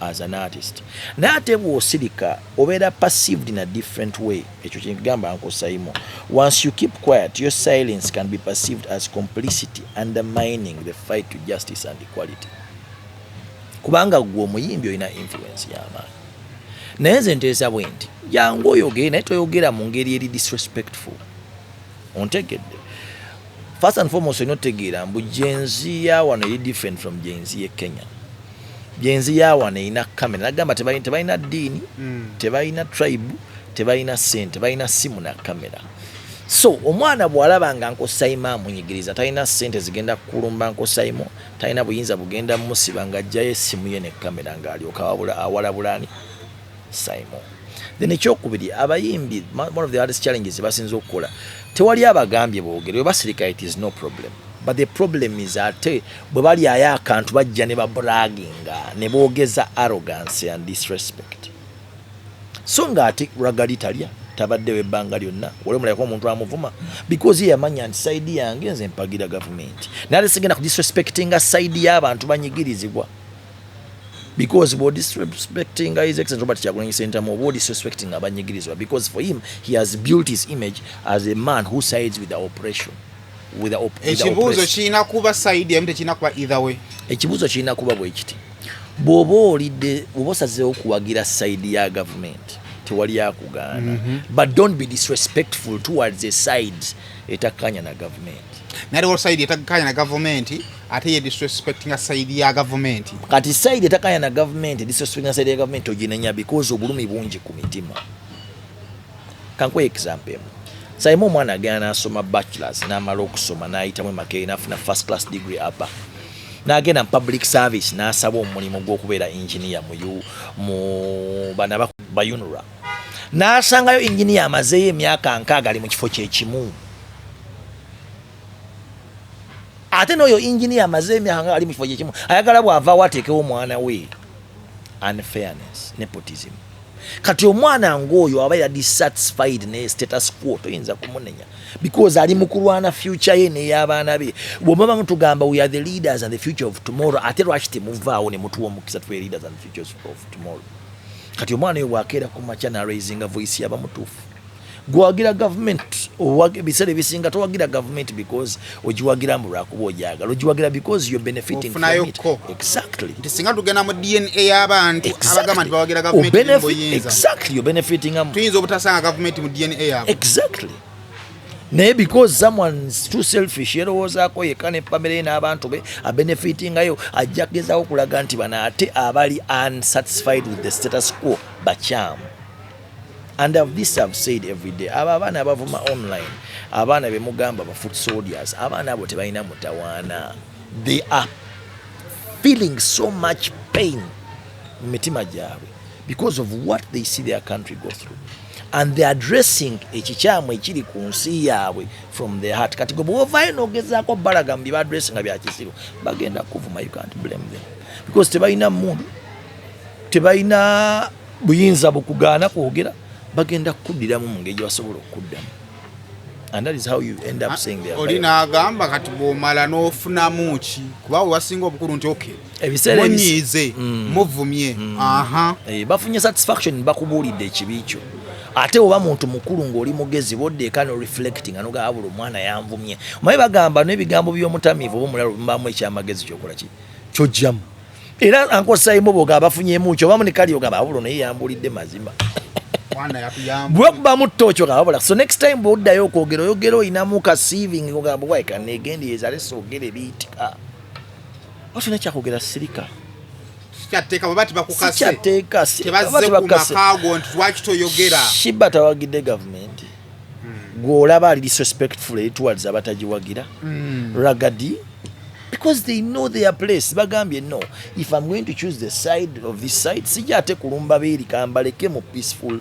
as an artist. Naye ate bw'osirika, obeera perceived in a different way. Ekyo kyengamba Uncle Saimo, once you keep quiet, your silence can be perceived as complicity, undermining the fight to justice and equality, kubanga gwe omuyimbi olina influence y'amaanyi. Naye nze nteesa bwe nti jangu oyogere, naye toyogera mu ngeri eri disrespectful. Ontegedde? First and foremost, olina otegeera mbu Gen Z ya wano eri different from Gen Z ye Kenya. Gen Z ya wano erina kamera. Nagamba tebalina ddiini, tebalina tribe, tebalina sente, balina simu na kamera. So omwana bw'alaba nga Uncle Saimo amunyigiriza, talina sente zigenda kukulumba Uncle Saimo, talina buyinza bugenda musiba, ng'ajjayo essimu ye ne kamera ng'alyoka awalabulani Saimo. Then ekyokubiri, abayimbi, one of the hardest challenges basinza okukola, tewali abagambye boogere. Bwe basirika, it is no problem, but the problem is ate bwe balyayo akantu, bajja ne babraginga ne boogeza arrogance and disrespect. So nga ate Ragga Dee talya, tabaddewo ebbanga lyonna, wali omulabako omuntu amuvuma? Because ye yamanya nti side yange nze mpagira gavumenti, naye ate sigenda kudisrespectinga side y'abantu banyigirizibwa, because bwodisrespectinga His Excellency Robert Kyagulanyi Ssentamu, oba odisrespecting abanyigirizibwa, because for him, he has built his image as a man who sides with the oppression, with the Ekibuuzo oppressed. kirina kuba side emu, tekirina kuba either way. Ekibuuzo kirina kuba bwe kiti: bw'oba olidde, bw'oba osazeewo kuwagira side ya gavumenti, Tewali akugaana. But don't be disrespectful towards a side etakkanya na gavumenti. Naye aliwo side etakkanya na gavumenti, ate ye disrespectinga side ya gavumenti. Kati side etakkanya na gavumenti, disrespectinga side ya gavumenti, oginenya because obulumi bungi ku mitima. Kankuwe example emu. Saimu, omwana agenda n'asoma bachelors, n'amala okusoma, n'ayitamu emakeeri, n'afuna first class degree upper, n'agenda mu public service, n'asaba omulimu gw'okubeera engineer mu bana ba UNRA, n'asangayo engineer amazeeyo emyaka 60 ali mu kifo kyekimu. Ate n'oyo engineer amazeeyo emyaka 60 ali mu kifo kyekimu, ayagala bw'avaawo ateekewo omwana we. Unfairness, nepotism. Kati omwana ng'oyo aba ya dissatisfied ne status quo, toyinza kumunenya because ali mu kulwana future ye n'ey'abaana be. Bw'oba mutugamba we are the leaders and the future of tomorrow, ate lwaki temuvaawo ne mutuwa omukisa tuwe leaders and the futures of tomorrow? Kati omwana oyo bw'akeera ku makya n'araisinga voice, yaba mutuufu. Gwewagira gavumenti, ebiseera ebisinga towagira gavumenti because ogiwagira mbu lwakuba ogyagala, ogiwagira because you're benefiting from it. Ofunayokko. Exactly. Nti singa tugenda mu DNA y'abantu abagamba nti bawagira gavumenti eri mu buyinza, Exactly, you're benefiting tuyinza obutasanga gavumenti mu DNA yaabwe. Exactly. Naye because someone's too selfish, yerowoozaako yekka ne family ye n'abantu be abenefitingayo, ajja kugezaako okulaga nti bano ate abali unsatisfied with the status quo bakyamu. And of this I've said every day, abo abaana abavuma online, abaana bemugamba ba foot soldiers, abaana abo tebalina mutawaana. They are feeling so much pain mu mitima gyabwe because of what they see their country go through, and they are addressing ekikyamu ekiri ku nsi yaabwe from their heart. Kati gwe bwovaayo n'ogezaako balaga mu bye baaddressinga bya kisiru, bagenda kuvuma. You can't blame them because tebalina mundu, tebalina buyinza bukugaana kwogera. Bagenda kukuddiramu mu ngeri gye basobola okukuddamu, and that is how you end up saying they are Oli violent. n'agamba kati bw'omala n'ofunamu ki? Kuba we wasinga obukulu nti okay, Ebiseera munyiize, muvumye, aha. Eh, bafunye satisfaction, bakubuulidde ekibi kyo. Ate oba muntu mukulu ng'oli mugezi, bodde eka no reflecting, anogaa buli omwana yanvumye. Omanyi bagamba n'ebigambo by'omutamiivu oba omulala mubaamu ekyamagezi, kyokola ki kyojjamu. Era ankosayimu boga bafunyemu kyo, obamu ne kali ogamba abulo naye yambuulidde mazima. Mwana yatuyamba. Bwekubamu ttooki ogamba wabula. So next time bwoddayo okwogera, oyogera oyinamu ka saving, ogamba waika negendereza ate soogera ebiyitika. Otulina kyakwogera, sirika. Sikyateeka bwe bati bakukase. Sikyateeka. Tebazze ku makaago nti lwaki toyogera. Shiba tawagidde gavumenti, gw'olaba ali disrespectful eri towards abatagiwagira. Ragadi, because they know their place, bagambye no, if I'm going to choose the side of this side, sijja ate kulumba beeri, kambaleke mu peaceful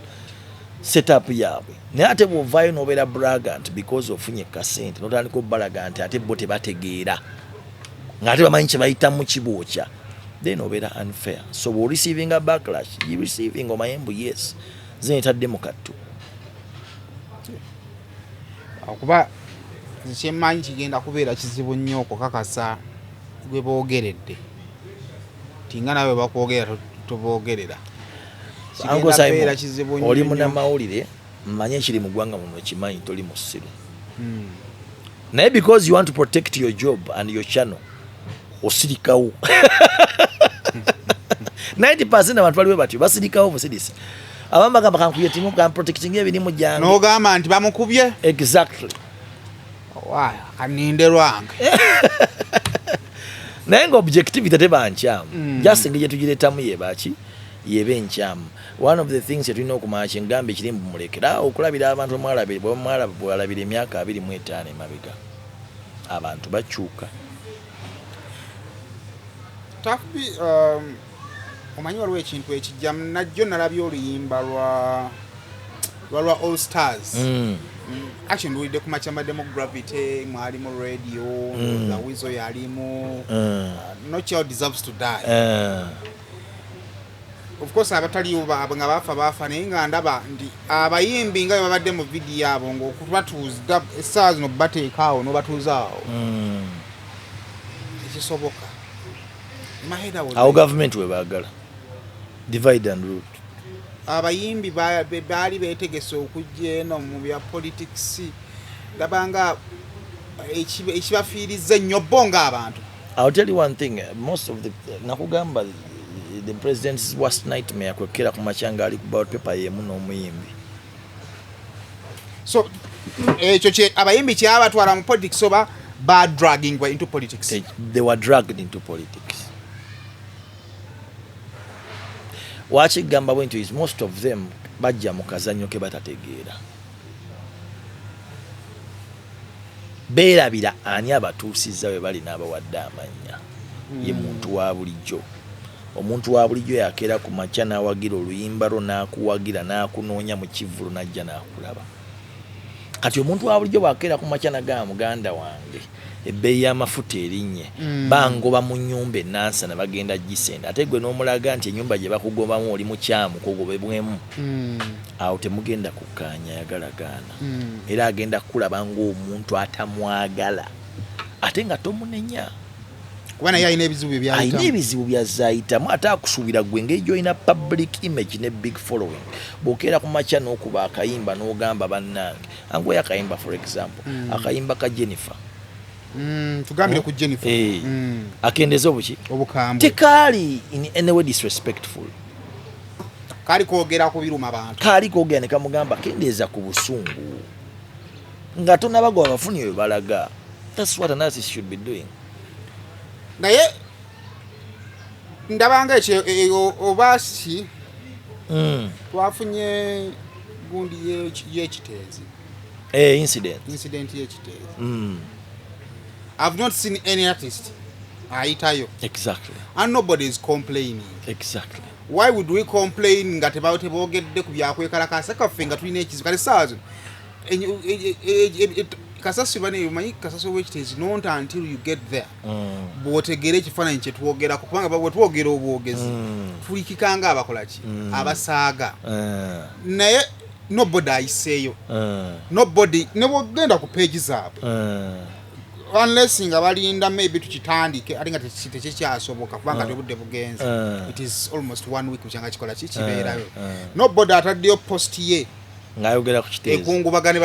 setup yaabwe. Naye ate bw'ovaayo n'obeera bragant because ofunye kasente, n'otandika obbalaga nti ate bo tebategeera, ng'ate bamanyi kye bayitamu kibookya, then obeera unfair. So bw'oreceivinga backlash, you receiving, omanye mbu yes, zenetadde mu kattu. Okuba kyemmanyi kigenda kubeera kizibu nnyo okukakasa gwe boogeredde tinga nawe bakwogera toboogerera. Uncle Kigenda Simon, kubeera kizibu nnyo oli nnyo. Munnamawulire, manye ekiri mu ggwanga muno, kimanyi toli musiru, naye because you want to protect your job and your channel, osirikawo. 90 abantu baliwe batyo, basirikawo busirisi. Abamu bagamba kankuyetimu kamprotectinga ebirimu gyange. N'ogamba nti bamukubye. Exactly. Waaya, kaninde lwange. Naye nga objectivity teba nkyamu, just engeri gyetugireetamu yebaki yeba enkyamu. One of the things kyetulina okumanya, kyengamba ekiri mbu mulekera okulabira abantu bwalabira emyaka 25 emabega, abantu bakyuka. Tafi, omanyi waliwo ekintu ekijja. Najjo nalabye oluyimba lwa All Stars. Actually nduwulidde ku makya, mbaddemu Gravity, mwalimu Radio, mm. Wizo yalimu. No Child Deserves to Die. Of course abataliwo nga bafa bafa, naye nga ndaba nti abayimbi nga bwe babadde mu vidiyo abo ngaokubatuuza essaawa zino bateeka awo n'obatuuza awo, ekisoboka. My head was Awo gavumenti we baagala divide and rule. Abayimbi baali beetegese okujja eno mu bya politics, ndaba nga ekibafiiriza ennyo bo ng'abantu. I'll tell you one thing, most of the nakugamba The president's worst nightmare kwekera ku makya ng'ali ku ballot paper yemu n'omuyimbi. So ekyo kye abayimbi kyabatwala mu politics oba ba dragging into politics? They were dragged into politics. Wakigamba bwe nti is most of them bajja mu kazannyo ke batategeera, beerabira ani abatuusizza we bali n'abawadde amannya. Ye muntu wa bulijjo. Omuntu wa bulijjo yakeera ku makya n'awagira oluyimba lwo, n'akuwagira, n'akunoonya mu kivvulo, n'ajja n'akulaba. Kati omuntu wa bulijjo bw'akeera ku makya n'agamba, muganda wange, ebbeeyi y'amafuta erinnye, bangoba mu nnyumba enansana, bagenda gisenda, ate gwe n'omulaga nti ennyumba gye bakugobamu oli mukyamu kugobebwemu, awo temugenda kukkaanya. Yagala gaana, era agenda kukulaba ng'omuntu atamwagala, ate nga tomunenya. Kuba naye alina ebizibu bye alina byayitamu. Ebizibu byazayitamu, ate akusuubira gwe engeri gy'olina public image ne big following. Bw'okeera ku makya n'okuba akayimba n'ogamba, bannange, angoyo akayimba, for example, akayimba ka Jennifer. Tugambire ku Jennifer. Eh, akendeza obuki? Obukambwe. Tekaali in any way disrespectful. Kaali kwogera ku biruma bantu. Kaali koogera ne kamugamba kendeeza ku busungu nga tonabagoba abafuni bwe balaga. That's what an artist should be doing. Naye ndabanga ekyo oba si twafunye gundi y'ekiteezi. Eh, incident. Incident y'ekiteezi. I've not seen any artist ayitayo and nobody is complaining. Why would we complain nga teboogedde ku byakwekalakasa kaffe nga tulina ekizibu? Kale saawa zino kasasiro bane omanyi kasasiro w'ekiteezi, not until you get there bw'otegeera ekifaananyi kye twogerako, kubanga bwe twogera obwogezi tulikika nga abakola ki, abasaaga. Naye nobody ayiseeyo. Nobody, ne bwogenda ku page zaabwe, unless nga balinda maybe tukitandike, ate nga tekikyasoboka kubanga tebudde bugenze. It is almost one week bukyanga kikola ki, kibeerayo. Nobody ataddeyo post ye ng'ayogera ku kiteezi. Ekungubagane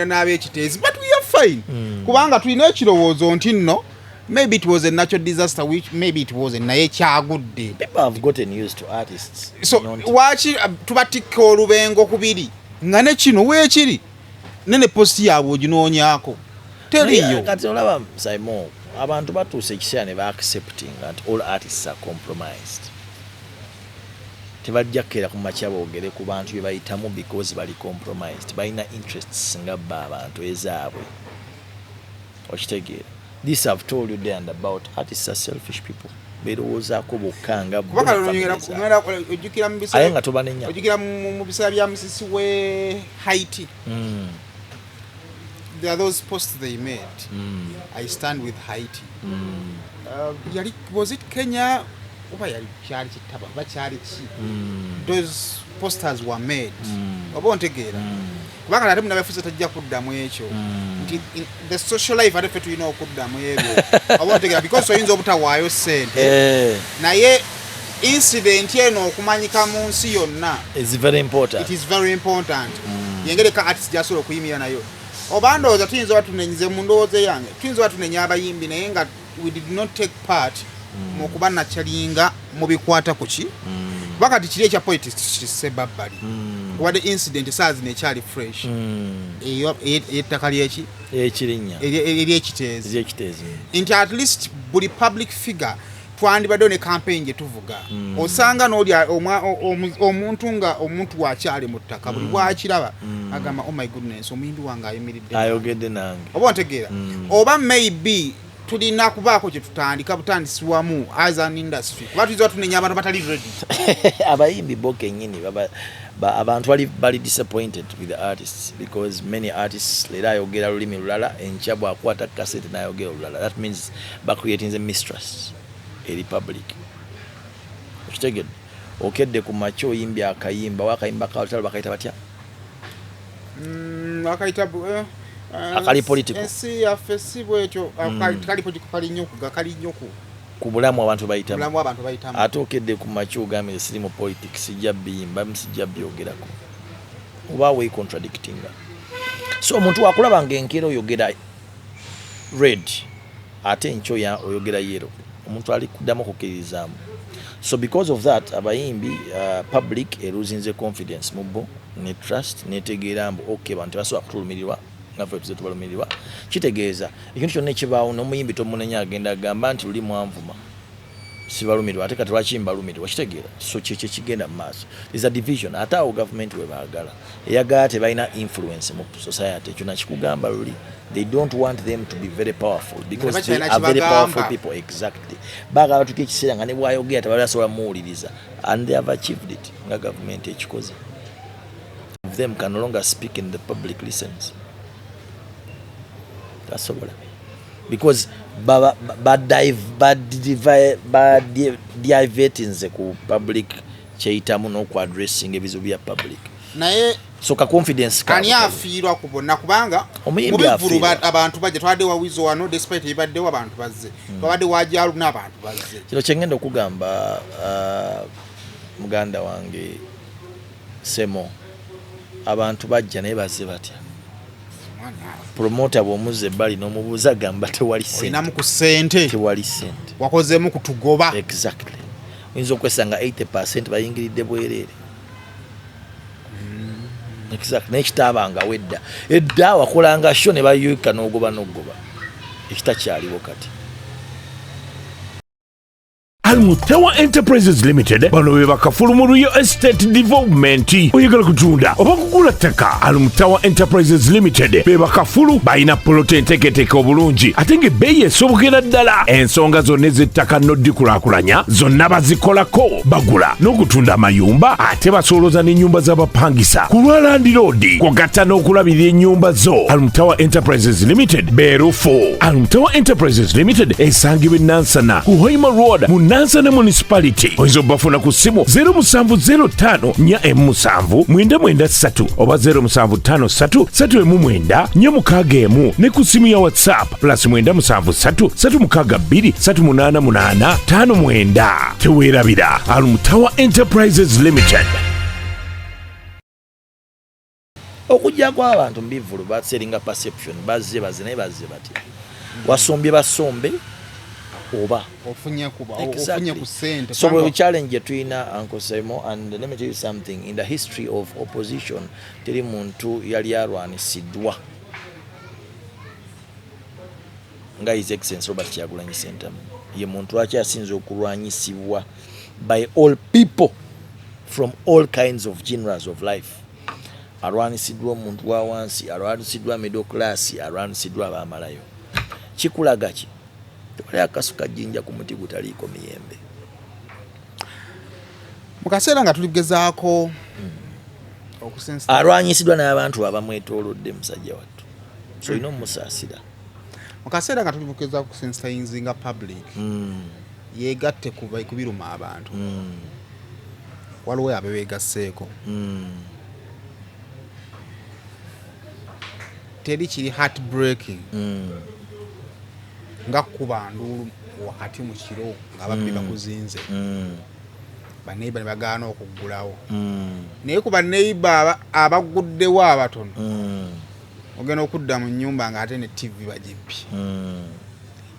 n'ab'ekiteezi, but we are fine kubanga tulina ekirowoozo nti nno maybe it was a natural disaster, which maybe it wasn't, naye kyagudde. People have gotten used to artists So waaki tubatikka olubengo kubiri nga ne kino weekiri nene post yaabwe oginoonyaako teriyo? Naye kati olaba, Simon, abantu batuuse ekiseera ne baacceptinga nti all artists are compromised. Tebajja kukeera ku makya boogere ku bantu bye bayitamu because bali compromised, balina interests nga bba abantu ezaabwe. Okitegeera? This I've told you there and about artists are selfish people, beerowoozaako bokka nga bo Kuba ne kale family zaabwe. ojjukira mu Aye biseera nga tobanenya. Ojjukira mu biseera bya musisi we Haiti, there are those posts they made, "I stand with Haiti." Yali, was it Kenya oba yali kyali kitaba oba kyali ki? Those posters were made, oba ontegeera? Kubanga ate munabefuze tajja kuddamu ekyo nti the social life, ate ffe tulina okuddamu ebyo, oba ontegeera? Because oyinza obutawaayo ssente, naye incident eno okumanyika mu nsi yonna is very important. It is very important. Yengeri ka artist gyasobola okuyimirira nayo. Oba ndowooza tuyinza oba tunenyize, mu ndowooza yange tuyinza oba tunenya abayimbi, naye nga we did not take part mu kuba nakyalinga mu bikwata ku ki, kuba kati kiri ekya politics kisse babbali. Wadde incident saa zino ekyali fresh, eyo ey'ettaka lyeki Ekirinnya eryekiteezi, eryekiteezi, nti at least buli public figure twandibaddeyo ne campaign gye tuvuga. Osanga n'oli omuntu nga omuntu wakyali mu ttaka, buli bwakiraba agamba, "Oh my goodness, omuyimbi wange ayimiridde, ayogedde nange." Oba ontegeera? Oba maybe tulina kubaako kye tutandika butandisi wamu as an industry, kuba tuyinza tunenya abantu batali ready. Abayimbi bo kennyini abantu bali disappointed with the artists because many artists leero ayogera lulimi lulala, enkya bwakwata kasete n'ayogera olulala. That means bacreating a mistrust eri public. Okitegedde? Okedde ku makya oyimbye akayimba, wakayimba kalutalo bakayita batya? Akayita Akali political. Ensi yaffe si bwetyo. Kali political, kali nnyo kali nnyo ku ku bulamu abantu bayitamu. Bulamu abantu bayitamu. Ate okedde ku makya ogambye siri mu politics, sijja biyimba, sijja byogerako, oba wecontradictinga. So omuntu wakulaba nga enkeera oyogera red, ate enkyo oyogera yellow, omuntu ali kuddamu okukkiririzaamu. So because of that, abayimbi, public eruzinze confidence mu bo ne trust, netegeera mbu okay, bantu tebasobola kutulumirirwa nga ffe tuze tubalumirirwa. Kitegeeza ekintu kyonna ekibaawo, n'omuyimbi tomunenya, agenda agamba nti luli mwanvuma sibalumirwa, ate kati lwaki mbalumirwa? Kitegeera? So kyekyo ekigenda mu maaso is a division. Ate awo gavumenti we baagala, eyagala tebalina influence mu society. Ekyo nakikugamba luli, they don't want them to be very powerful because they Tebakyalina are very kibagamba. powerful people. Exactly, baagala batuuke ekiseera nga ne bwayogera tebasobola muwuliriza, and they have achieved it nga gavumenti ekikoze. Them can no longer speak in the public listens, tasobola, because baba badivertinze ku public kyeyitamu n'okuaddressing ebizibu bya public. Naye So ka confidence ani afiirwa ku bonna? Kubanga Omuyimbi mu bivvulu afiirwa. Abantu bajja. Twabadde wa Wizo wano, despite ebibaddewo abantu bazze. Twabadde wa Jalu, n'abantu bazze. Kino kyengenda okugamba, muganda wange Semo, abantu bajja, naye bazze batya? Promota bw'omuzza ebbali n'omubuuza, gamba tewali Olinamu sente. ku ssente. Tewali sente. Wakozeemu kutugoba. Exactly, oyinza okwesanga 80 bayingiridde bwereere. Exactly, naye kitaabangawo edda. Edda wakolanga show ne bayuka n'ogoba n'ogoba, ekitakyaliwo kati. Almutawa Enterprises Limited, bano be bakafulu mu real estate development. Oyagala kutunda oba kugula ttaka? Almutawa Enterprises Limited be bakafulu. Balina polota enteeketeeke obulungi ate ng'ebbeeyi esobokera ddala. Ensonga zonna ez'ettaka n'oddikulaakulanya zonna bazikolako. Bagula n'okutunda amayumba, ate basooloza n'ennyumba z'abapangisa ku lwa landiroodi, kwogatta n'okulabirira ennyumba zo. Almutawa Enterprises Limited beerufu. Almutawa Enterprises Limited esangibwa e Nansana ku Hoima Road mu Nansana Municipality. Oyinza obafuna ku ssimu 0705 47 993 oba 0753 39 461, ne ku ssimu ya WhatsApp +973 362 388 59. Teweerabira Almutawa Enterprises Limited. Okujja kw'abantu mu bivvulu baseringa perception, bazze bazze, naye bazze batya? Wasombye basombe oba Ofunye ku ssente. So bwe challenge gye tulina, Uncle Simon, and let me tell you something: in the history of opposition, teri muntu yali alwanisiddwa nga His Excellence Robert Kyagulanyi Ssentamu. Ye muntu akyasinza okulwanyisibwa by all people from all kinds of genres of life. Alwanisiddwa omuntu wa wansi, alwanisiddwa middle class, alwanisiddwa abamalayo. Kikulaga ki? Tewali akasuka jjinja ku muti gutaliiko miyembe. Mu kaseera nga tuli kugezaako okusensa Alwanyisiddwa n'abantu abamwetoolodde, musajja wattu, so olina omusaasira. Mu kaseera nga tuli kugezaako okusensitizinga public yeegatte ku biruma abantu, waliwo abebeegasseeko. Teri kiri heartbreaking nga kuba nduulu wakati mu kiro nga babbi bakuzinze, baneiba ne bagaana okuggulawo, naye ku baneiba abaguddewo abatono, ogenda okudda mu nnyumba ng'ate ne TV bagibbye.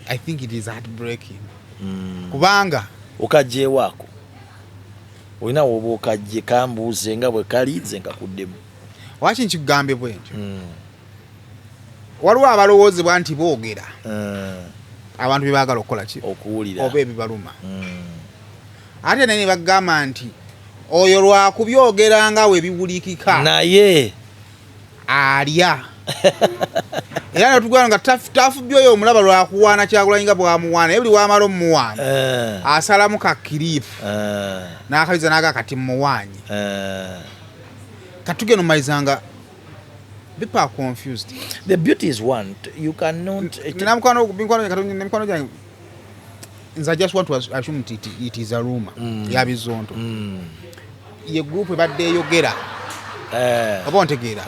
I think it is heartbreaking kubanga Okajjeewaako, olina woba okajje, kambuuze nga bwe kali, nze nkakuddemu. Waki nkikugambye bwe ntyo? Waliwo abalowoozebwa nti boogera abantu bye baagala okukola ki? Okuwulira. Oba ebibaluma, ate naye ne bagamba nti oyo lwakubyogera nga we biwulikika, naye alya. Era netugamba nga tafubye oyo omulaba lwakuwaana Kyagulanyi nga bwamuwaana, naye buli wamala omumuwaana asalamu ka clip n'akaliza naga kati muwaanye. Katugenda omumalizanga, people are confused. The beauty is one, you cannot Nina mikwano gyange, nze I just want to assume nti it is a rumor ya Bizonto. Ye group ebadde eyogera, oba ontegeera,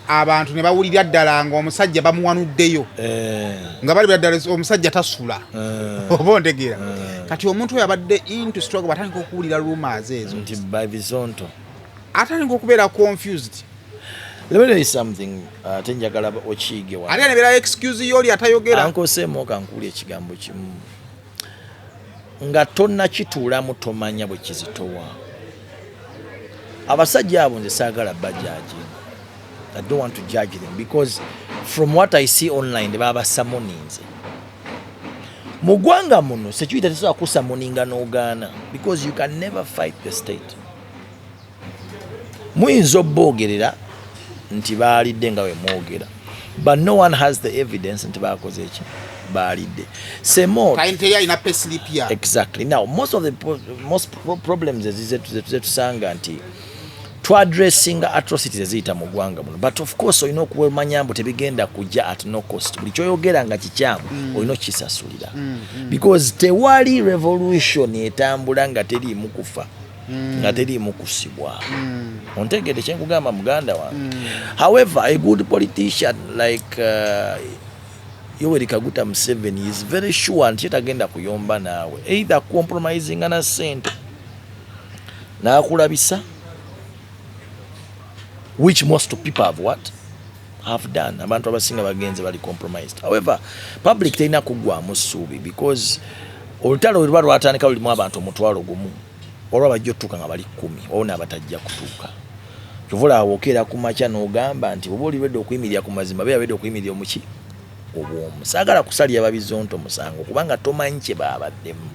abantu ne bawulira ddala ng'omusajja bamuwanuddeyo, nga bali ddala omusajja tasula, oba ontegeera. Kati omuntu oyo abadde into struggle batandika okuwulira rumors ezo nti by Bizonto, atandika okubeera confused. Let me tell you something, ate njagala okiige wano. Ate nebeera excuse y'oli atayogera. Uncle Semo, kankuuli ekigambo kimu. Nga tonnakituulamu, tomanya bwe kizitowa. Abasajja abo nze saagala bajudginga. I don't want to judge them because from what I see online, babasummoninze. Mu ggwanga muno security tesobola kusummoninga n'ogaana because you can never fight the state. Muyinza obboogerera nti baalidde nga bwe mwogera, but no one has the evidence nti bakoze eki, baalidde semo. Teri alina payslip ya. Exactly. Now most of the most problems zetusanga nti twaddressinga atrocities eziyita mu ggwanga muno, but of course olina okumanya mbu tebigenda kujja at no cost. Buli kyoyogera nga kikyamu, olina okukisasulira because tewali revolution etambula nga teriimu kufa, nga teriimu kusibwa. Ontegedde kyenkugamba, muganda wange? However, a good politician like Yoweri Kaguta Museveni is very sure nti tagenda kuyomba naawe, either compromisinga na ssente n'akulabisa, which most people have, what have done. Abantu abasinga bagenze bali compromised. However, public terina kuggwamu ssuubi because olutalo bwe luba lwatandika lulimu abantu 10,000, olwa bajja otutuuka nga bali 10, waliwo n'abatajja kutuuka. Kyova olaba okeera ku makya n'ogamba nti oba oli lwedde okuyimirira ku mazima, beera lwedde okuyimirira omuki obwomu. Saagala kusalira babizonto musango kubanga tomanyi kye baabaddemu.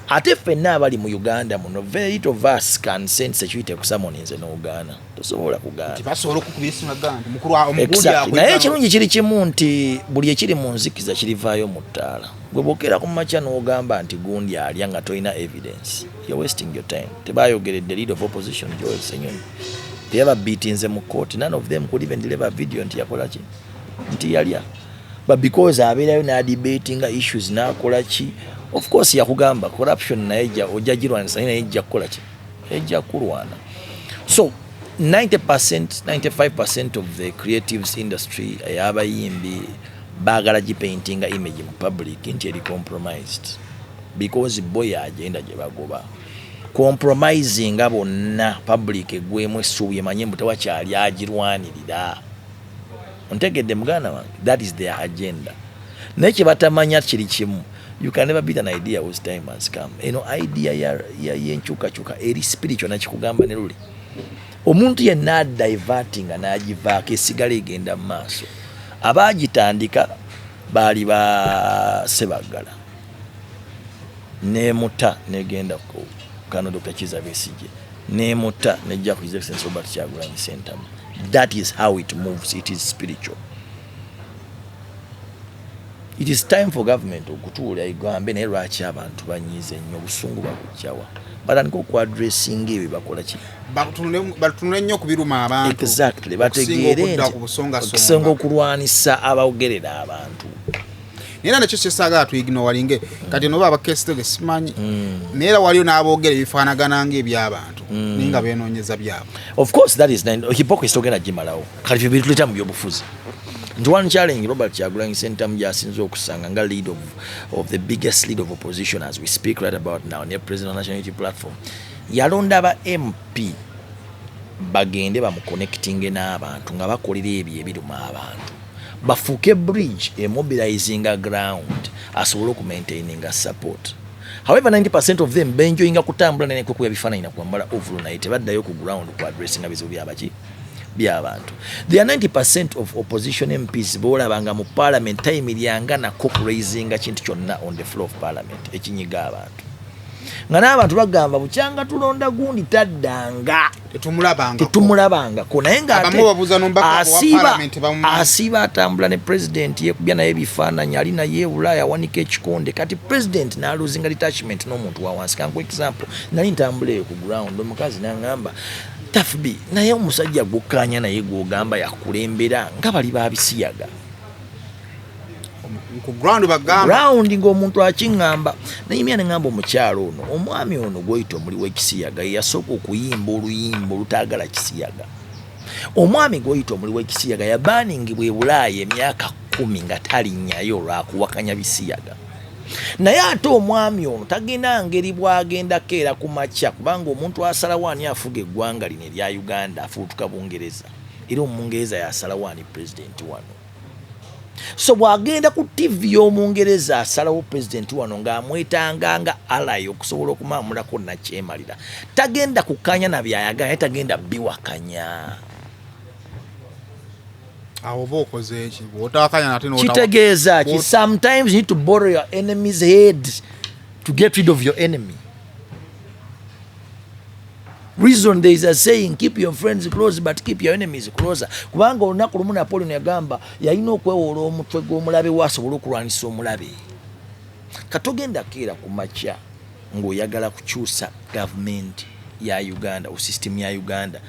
Ate ffenna abali mu Uganda muno, very little of us can send security kusummoninze n'ogaana. Tosobola kugaana. Basobola okukubira esimu agamba nti mukulu omugundi. Exactly. Naye ekirungi kiri kimu nti buli ekiri mu nzikiza kirivaayo mu ttaala. Gwe bwokeera ku makya n'ogamba nti gundi alya nga tolina evidence, you're wasting your time. Tebayogeredde leader of opposition Joel Ssenyonyi teyababiitinze mu court. None of them could even deliver video nti yakola ki, nti yalya, but because abeerayo n'adebatinga issues n'akola ki, of course yakugamba corruption naye ojja girwanisa, naye ejja kukola ki, ejja kulwana. So 90, 95% of the creatives industry ey'abayimbi baagala gipaintinga image mu public nti eri compromised because boy agenda gye bagoba compromisinga bonna, public egwemu essuubi emanye mbu tewakyali agirwanirira. Ontegedde, muganda wange? That is their agenda. Naye kye batamanya kiri kimu: you can never beat an idea whose time has come. Eno idea y'enkyukakyuka eri spiritual. Nakikugamba ne luli, omuntu yenna adivertinga n'agivaako, esigala egenda mu maaso. Abaagitandika baali ba Sebaggala nemuta negenda ku kano Dr. Kiza Besigye, nemuta nejja ku His Excellency Robert Kyagulanyi Ssentamu. That is how it moves. It is spiritual. It is time for government okutuula egambe, naye lwaki abantu banyiize nnyo, obusungu babujjawa? Batandika okuaddressinga ebyo bakola ki. Batunule nnyo ku biruma abantu Exactly. okusinga Bategeere okudda nti ku busongasonga. Okusinga okulwanisa abaogerera abantu. Naye era nakyo kyesaagala tuignoringe kati noba abakesitege simanyi, naye era waliyo n'aboogera ebifaanagana ng'ebyabantu naye nga beenoonyeza byabwe. Of course, that is hypocrisy. Togenda gimalawo. Kati ffe bituleta mu byobufuzi nti one challenge Robert Kyagulanyi Ssentamu gyasinze okusanga nga lead of the biggest lead of opposition as we speak right about now, ne president of National Unity Platform, yalonda ba MP bagende bamuconnectinge n'abantu nga bakolera ebyo ebiruma abantu, bafuuke bridge emobilizinga ground asobole okumaintaininga support. However, 90% of them benjoyinga kutambula naye kwekuya bifaananyi nakwambala overall, naye tebaddayo ku ground ku addressinga bizibu byabaki, by'abantu. There are 90% of opposition MPs boolabanga mu parliament tayimiryanga nako kuraisinga kintu kyonna on the floor of parliament ekinyiga abantu, nga n'abantu bagamba bukyanga tulonda gundi taddanga. Tetumulabangako. Tetumulabangako, naye nga Abamu babuuza n'omubaka wa parliament bamumanyi. Asiiba atambula ne president, yekubya naye ebifaananyi, ali naye e Bulaaya, awanika ekikonde. Kati president n'alosinga detachment n'omuntu wa wansi. Kanku example, nali ntambula eyo ku ground, omukazi n'aŋŋamba, "Tuff B, naye omusajja gwokkaanya naye gw'ogamba yakulembera nga bali babisiyaga." Ku ground bagamba. Ground ng'omuntu akiŋŋamba, nayimya ne ŋŋamba omukyalo ono, omwami ono gw'oyita omuli w'ekisiyaga ye yasooka okuyimba oluyimba olutaagala kisiyaga. Omwami gw'oyita omuli w'ekisiyaga yabaningibwa e Bulaaya emyaka 10 nga talinnyayo olwakuwakanya bisiyaga, naye ate omwami ono tagenda ngeri bw'agenda keera ku makya, kubanga omuntu asalawo ani afuga eggwanga lino erya Uganda afuutuka Bungereza, era Omungereza yasalawo ani pulezidenti wano. So bw'agenda ku TV y'Omungereza, asalawo pulezidenti wano ng'amwetanga nga ally okusobola okumaamulako nakyemalira. Tagenda kukkaanya na byayagala, naye tagenda biwakanya. Awo oba okoze eki bw'otakanya nate? Kitegeeza ki? Sometimes you need to borrow your enemy's head to get rid of your enemy. Reason, there is a saying, "Keep your friends close, but keep your enemies closer," kubanga olunaku lumu Napoleon yagamba yalina okwewoola omutwe gw'omulabe we asobole okulwanisa omulabe. Katogenda keera ku makya ng'oyagala kukyusa gavumenti ya Uganda o system ya Uganda,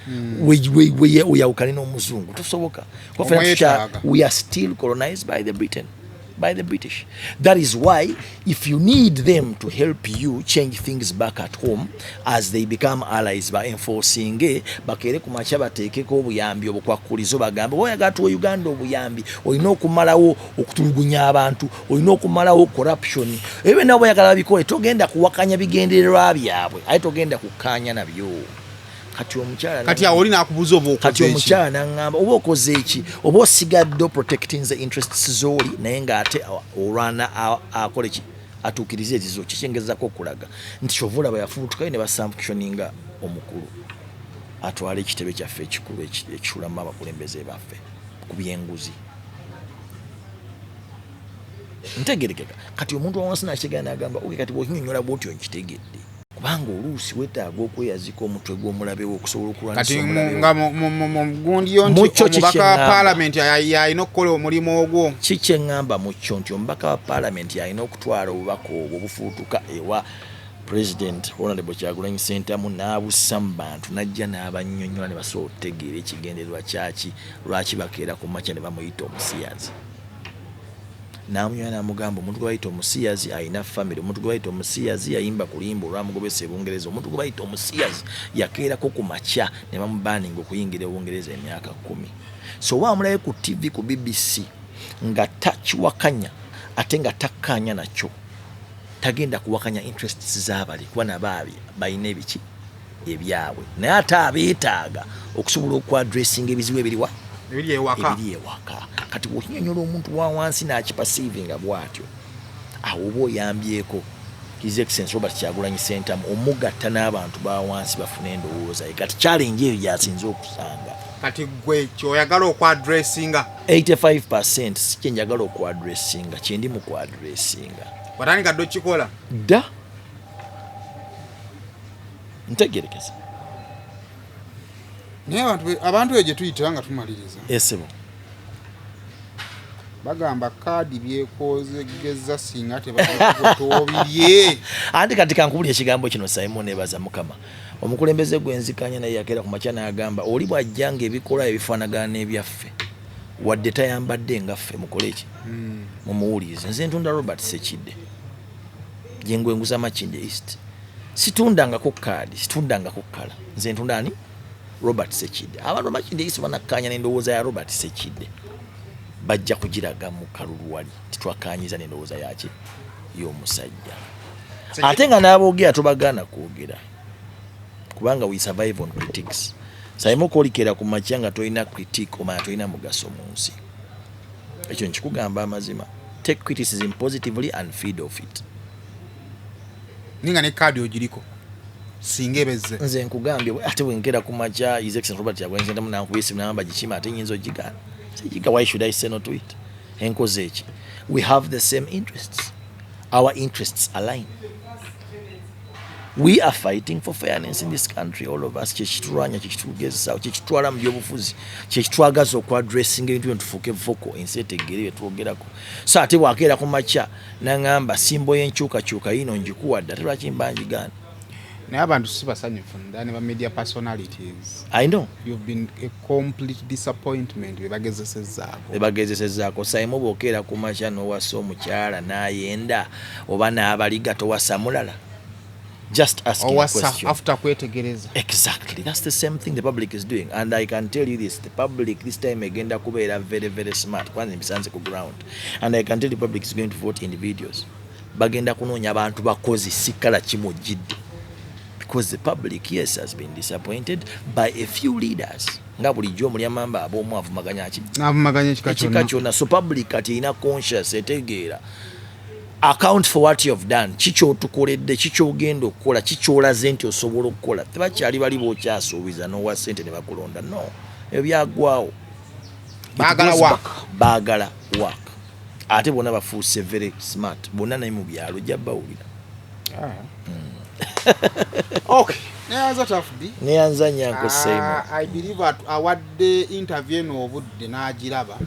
oyawukane n'omuzungu, tosoboka. Kuba ffenna Omwetaaga. We are still colonized by the British. That is why if you need them to help you change things back at home as they become allies, ba enforcing, bakeere ku makya bateekeko obuyambi obukwakulizo, bagambe oyagala tuwa Uganda obuyambi, olina okumalawo okutulugunya abantu, olina okumalawo corruption. Ebyo byonna bweyagala babikole, togenda kuwakanya bigendererwa byabwe, aye togenda kukkaanya nabyo. Kati omukyala Kati awo oli nakubuuza oba kati okoze eki? Omukyala naŋŋamba, oba okoze eki? Oba osigadde protecting the interests z'oli, naye ng'ate olwana akole ki atuukirize ezizo. Kikyengezako okulaga nti kyova olaba yafubutukayo ne basanctioninga omukulu atwale ekitebe kyaffe ekikulu ekitulamu abakulembeze baffe ku byenguzi. Ntegerekeka? Kati omuntu wawansi nakitegeera nagamba, "Okay." Kati bwokinyonyola bwotyo nkitegedde, kubanga oluusi weetaaga okweyazika omutwe gw'omulabe wo okusobola okulwanisa Kati omulabe wo. nga mu gundi yo nti Mu kyo omubaka wa kikyeŋŋamba. paalamenti yalina okukola omulimu ogwo. Kikyeŋŋamba mu kyo nti omubaka wa paalamenti alina okutwala obubaka obwo obufuutuka ewa President Honorable Kyagulanyi Sentamu n'abussa mu bantu, n'ajja n'abannyonnyola ne basobola okutegeera ekigendererwa kyaki, lwaki bakeera ku makya ne bamuyita omusiyazi. N'amunyola n'amugamba, omuntu gwe bayita omusiyazi alina famire, omuntu gwe bayita omusiyazi yayimba ku luyimba olwamugobesa ebungereza, omuntu gwe bayita omusiyazi yakeerako ku makya ne bamubaninga okuyingira ebungereza emyaka 10. So oba amulabe ku TV, ku BBC, nga takiwakanya ate nga takkaanya nakyo, tagenda kuwakanya interests z'abali, kuba nabaabi balina ebiki ebyabwe, naye ate abeetaaga okusobola okuaddressinga ebizibu ebiriwa ebiri ewaka. Ebiri ewaka. Kati bw'okinyonyola omuntu wa wansi n'akiperceivinga bw'atyo, awo oba oyambyeko His Excellence Robert Kyagulanyi Sentamu omugatta n'abantu ba wansi bafune endowooza ye. Kati challenge eyo gyasinze okusanga. Kati gwe kyoyagala okwaddressinga? 85 si kyenjagala okuaddressinga, kyendi mu kuaddressinga. Watandika dde okikola? Dda. Ntegerekeza? Naye abantu eyo gye tuyitira nga tumaliriza, Esebo. bagamba kaadi byekozegeza singa tebatoobirye. Anti kati kankubulya ekigambo kino, Simon. Nebaza Mukama, omukulembeze gwenzikanya naye yakeera ku makya n'agamba, oli bw'ajja nga ebikolwa ebifaanagana n'ebyaffe, wadde tayambadde nga ffe, mukole ki? Mumuwulirize. Nze ntunda Robert Sekidde, gyengwenguza Makindye East. Situndangako kaadi, situndangako kala. Nze ntunda ani? Robert Sekidde. Abantu Makindye East banakkanya n'endowooza ya Robert Sekidde, bajja kugiraga mu kalulu. Wali titwakkanyiza n'endowooza yaki y'omusajja, ate nga n'aboogera tobagaana kwogera, kubanga we survive on critics. Saimu kwolikera ku makya nga tolina critique, omanya tolina mugaso mu nsi. Ekyo nkikugamba amazima. Take criticism positively and feed off it. Ninga ne kaadi ogiriko singa ebezze? Nze nkugambye, ate bwenkera ku makya His Excellency Robert Kyagulanyi Ssentamu nankuba esimu nagamba gikima, ate nyinza ogigaana? Sigiga. Why should I say no to it? Enkoze eki? We have the same interests. Our interests align. We are fighting for fairness in this country, all of us. Kyekitulwanya, kyekitugezesa, kyekitwala mu byobufuzi, kyekitwagaza okuaddressinga ebintu bino, tufuuke vocal, ensi etegeere byetwogerako. So ate bwakeera ku makya naŋŋamba symbol y'enkyukakyuka yino, ngikuwadde, ate lwaki mba ngigaana? Naye abantu si basanyufu ddala ne ba media personalities. I know. You've been a complete disappointment be bagezesezaako. Bebagezesezaako. Saimu, bwokeera ku makya n'owasa omukyala n'ayenda oba n'abaliga, towasa mulala? Just asking a Owasa question. after kwetegereza. Exactly. That's the same thing the public is doing, and I can tell you this: the public this time egenda kubeera very, very smart. Kwanza mbisanze ku ground, and I can tell you the public is going to vote individuals. Bagenda kunoonya abantu bakozi, si kala kimujjidde, because the public, yes, has been disappointed by a few leaders. Nga bulijjo omulyamamba ab'omu avumaganya ki? N'avumaganya ekika Ekika kyonna. kyonna. So public kati erina conscious, etegeera. Account for what you have done. Kikyotukoledde, kikyogenda okukola, kikyolaze nti osobola okukola. Tebakyali bali bokyasuubiza n'owa ssente ne bakulonda. No, ebyo byaggwawo. Baagala It goes work. back. Baagala work. Ate bonna bafuuse very smart bonna, naye mu byalo ojja bawulira. Okay, neyanza, Tuff B. Neyanza nyanko Seimo. Ah, I believe awadde interview eno obudde n'agiraba,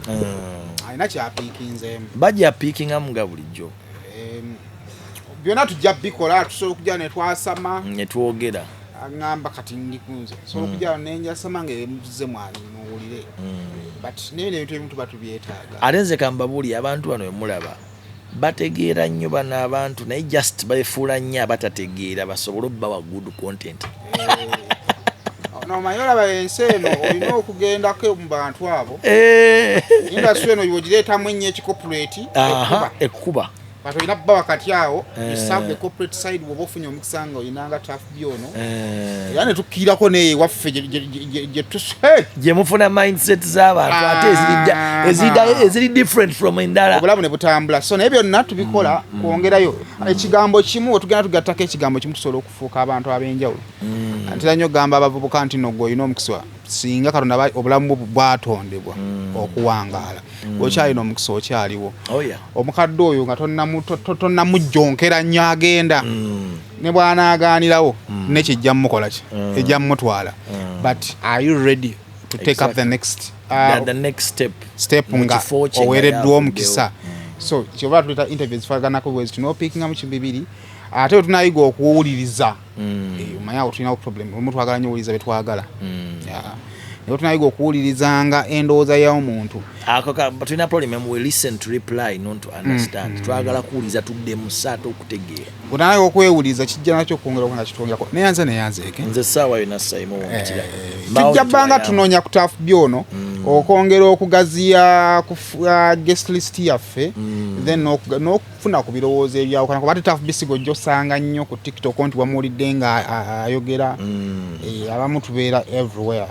alina kyapiikinzeemu. Bajja piikingamu nga bulijjo. Byonna tujja bikola, tusobola okujja ne twasama. Ne twogera. Aŋŋamba kati ndi kunze, sobola okujja nenjasama nga emuze mwani muwulire, but naye nebintu ebimu tuba tubyetaaga. Ate nze kambabuulire, abantu bano bemulaba bategeera nnyo bano abantu, naye just befuula nnyo abatategeera basobole obbawa good content. Nomanyi olaba ensi eno olina okugendako mu bantu abo. Industry eno bwogireetamu ennyo ekicorporate, Aha, ekkuba. But olina bba wakati awo, you serve the corporate side. Bwoba ofunye omukisa nga olinanga Tuff B ono, era ne tukkirirako neyo ewaffe gye hey! Gye mufuna mindset z'abantu ate eziri different from endala. Obulamu ne butambula. So naye byonna tubikola kwongerayo ekigambo kimu. Wetugenda tugattako ekigambo kimu, tusobola okufuuka abantu ab'enjawulo. Ntera nnyo okugamba abavubuka nti no, gwe olina omukisa singa Katonda obulamu bwo bwatondebwa okuwangaala, okyalina omukisa, okyaliwo. Oh, yeah. Omukadde oyo nga tonnamujjonkera nnyo, agenda ne bw'anaagaanirawo nekijja mumukola ki, ejja mumutwala. But are you ready to take up the next The next step step mu nga kifo kye nga oweereddwa yavuddewo. omukisa? So kyova tuleeta interview zifaanaganako bwezi, tunoopiikingamu kimu bibiri, ate bwe tunayiga okuwuliriza. Eh, omanyi awo tulinawo problem, olumu twagala nnyo owuliriza betwagala. Yeah. Naye tunayiga okuwulirizanga endowooza y'omuntu. Ako tulina problem emu, we listen to reply, not to understand. Twagala kuwuliza tuddemu saata okutegeera. Bwetunayiga okwewuliriza, kijja nakyo okwongera okuba nga kitwongerako. Neyanze, neyanzeeke. Nze essaawa yonna Saimo wompitira. Tujja bbanga tunoonya ku Tuff B ono okwongera okugaziya ku guest list yaffe, then n'okufuna ku birowoozo ebyawukana, kuba ate Tuff B sigo ojja osanga nnyo ku TikTok nti wamuwulidde nga ayogera. Eh, abamu tubeera everywhere.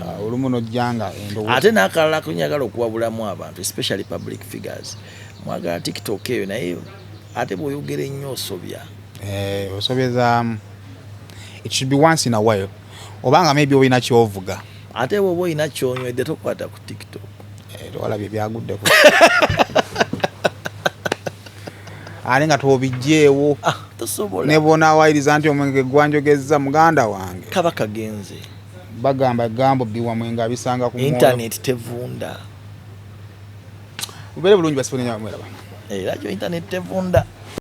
Ah, olumu nojja nga endowooza Ate n'akalala kunyagala okuwabulamu abantu, especially public figures, mwagala TikTok eyo, naye ate bw'oyogera ennyo osobya. Eh, osobezaamu. It should be once in a while, obanga maybe olina kyovuga. Ate bw'oba olina kyonywedde, tokwata ku TikTok. Eh, tewalabye byaguddeko ate nga tobijjeewo. Ah, tosobola. Ne bw'onaawayiriza nti omwenge gwanjogezza muganda wange, kaba kagenze. Bagamba gambo biwa mwenge abisanga ku mwoyo. Internet tevunda. Mubeere bulungi, basibonenya bamweraba. Era kyo, internet tevunda.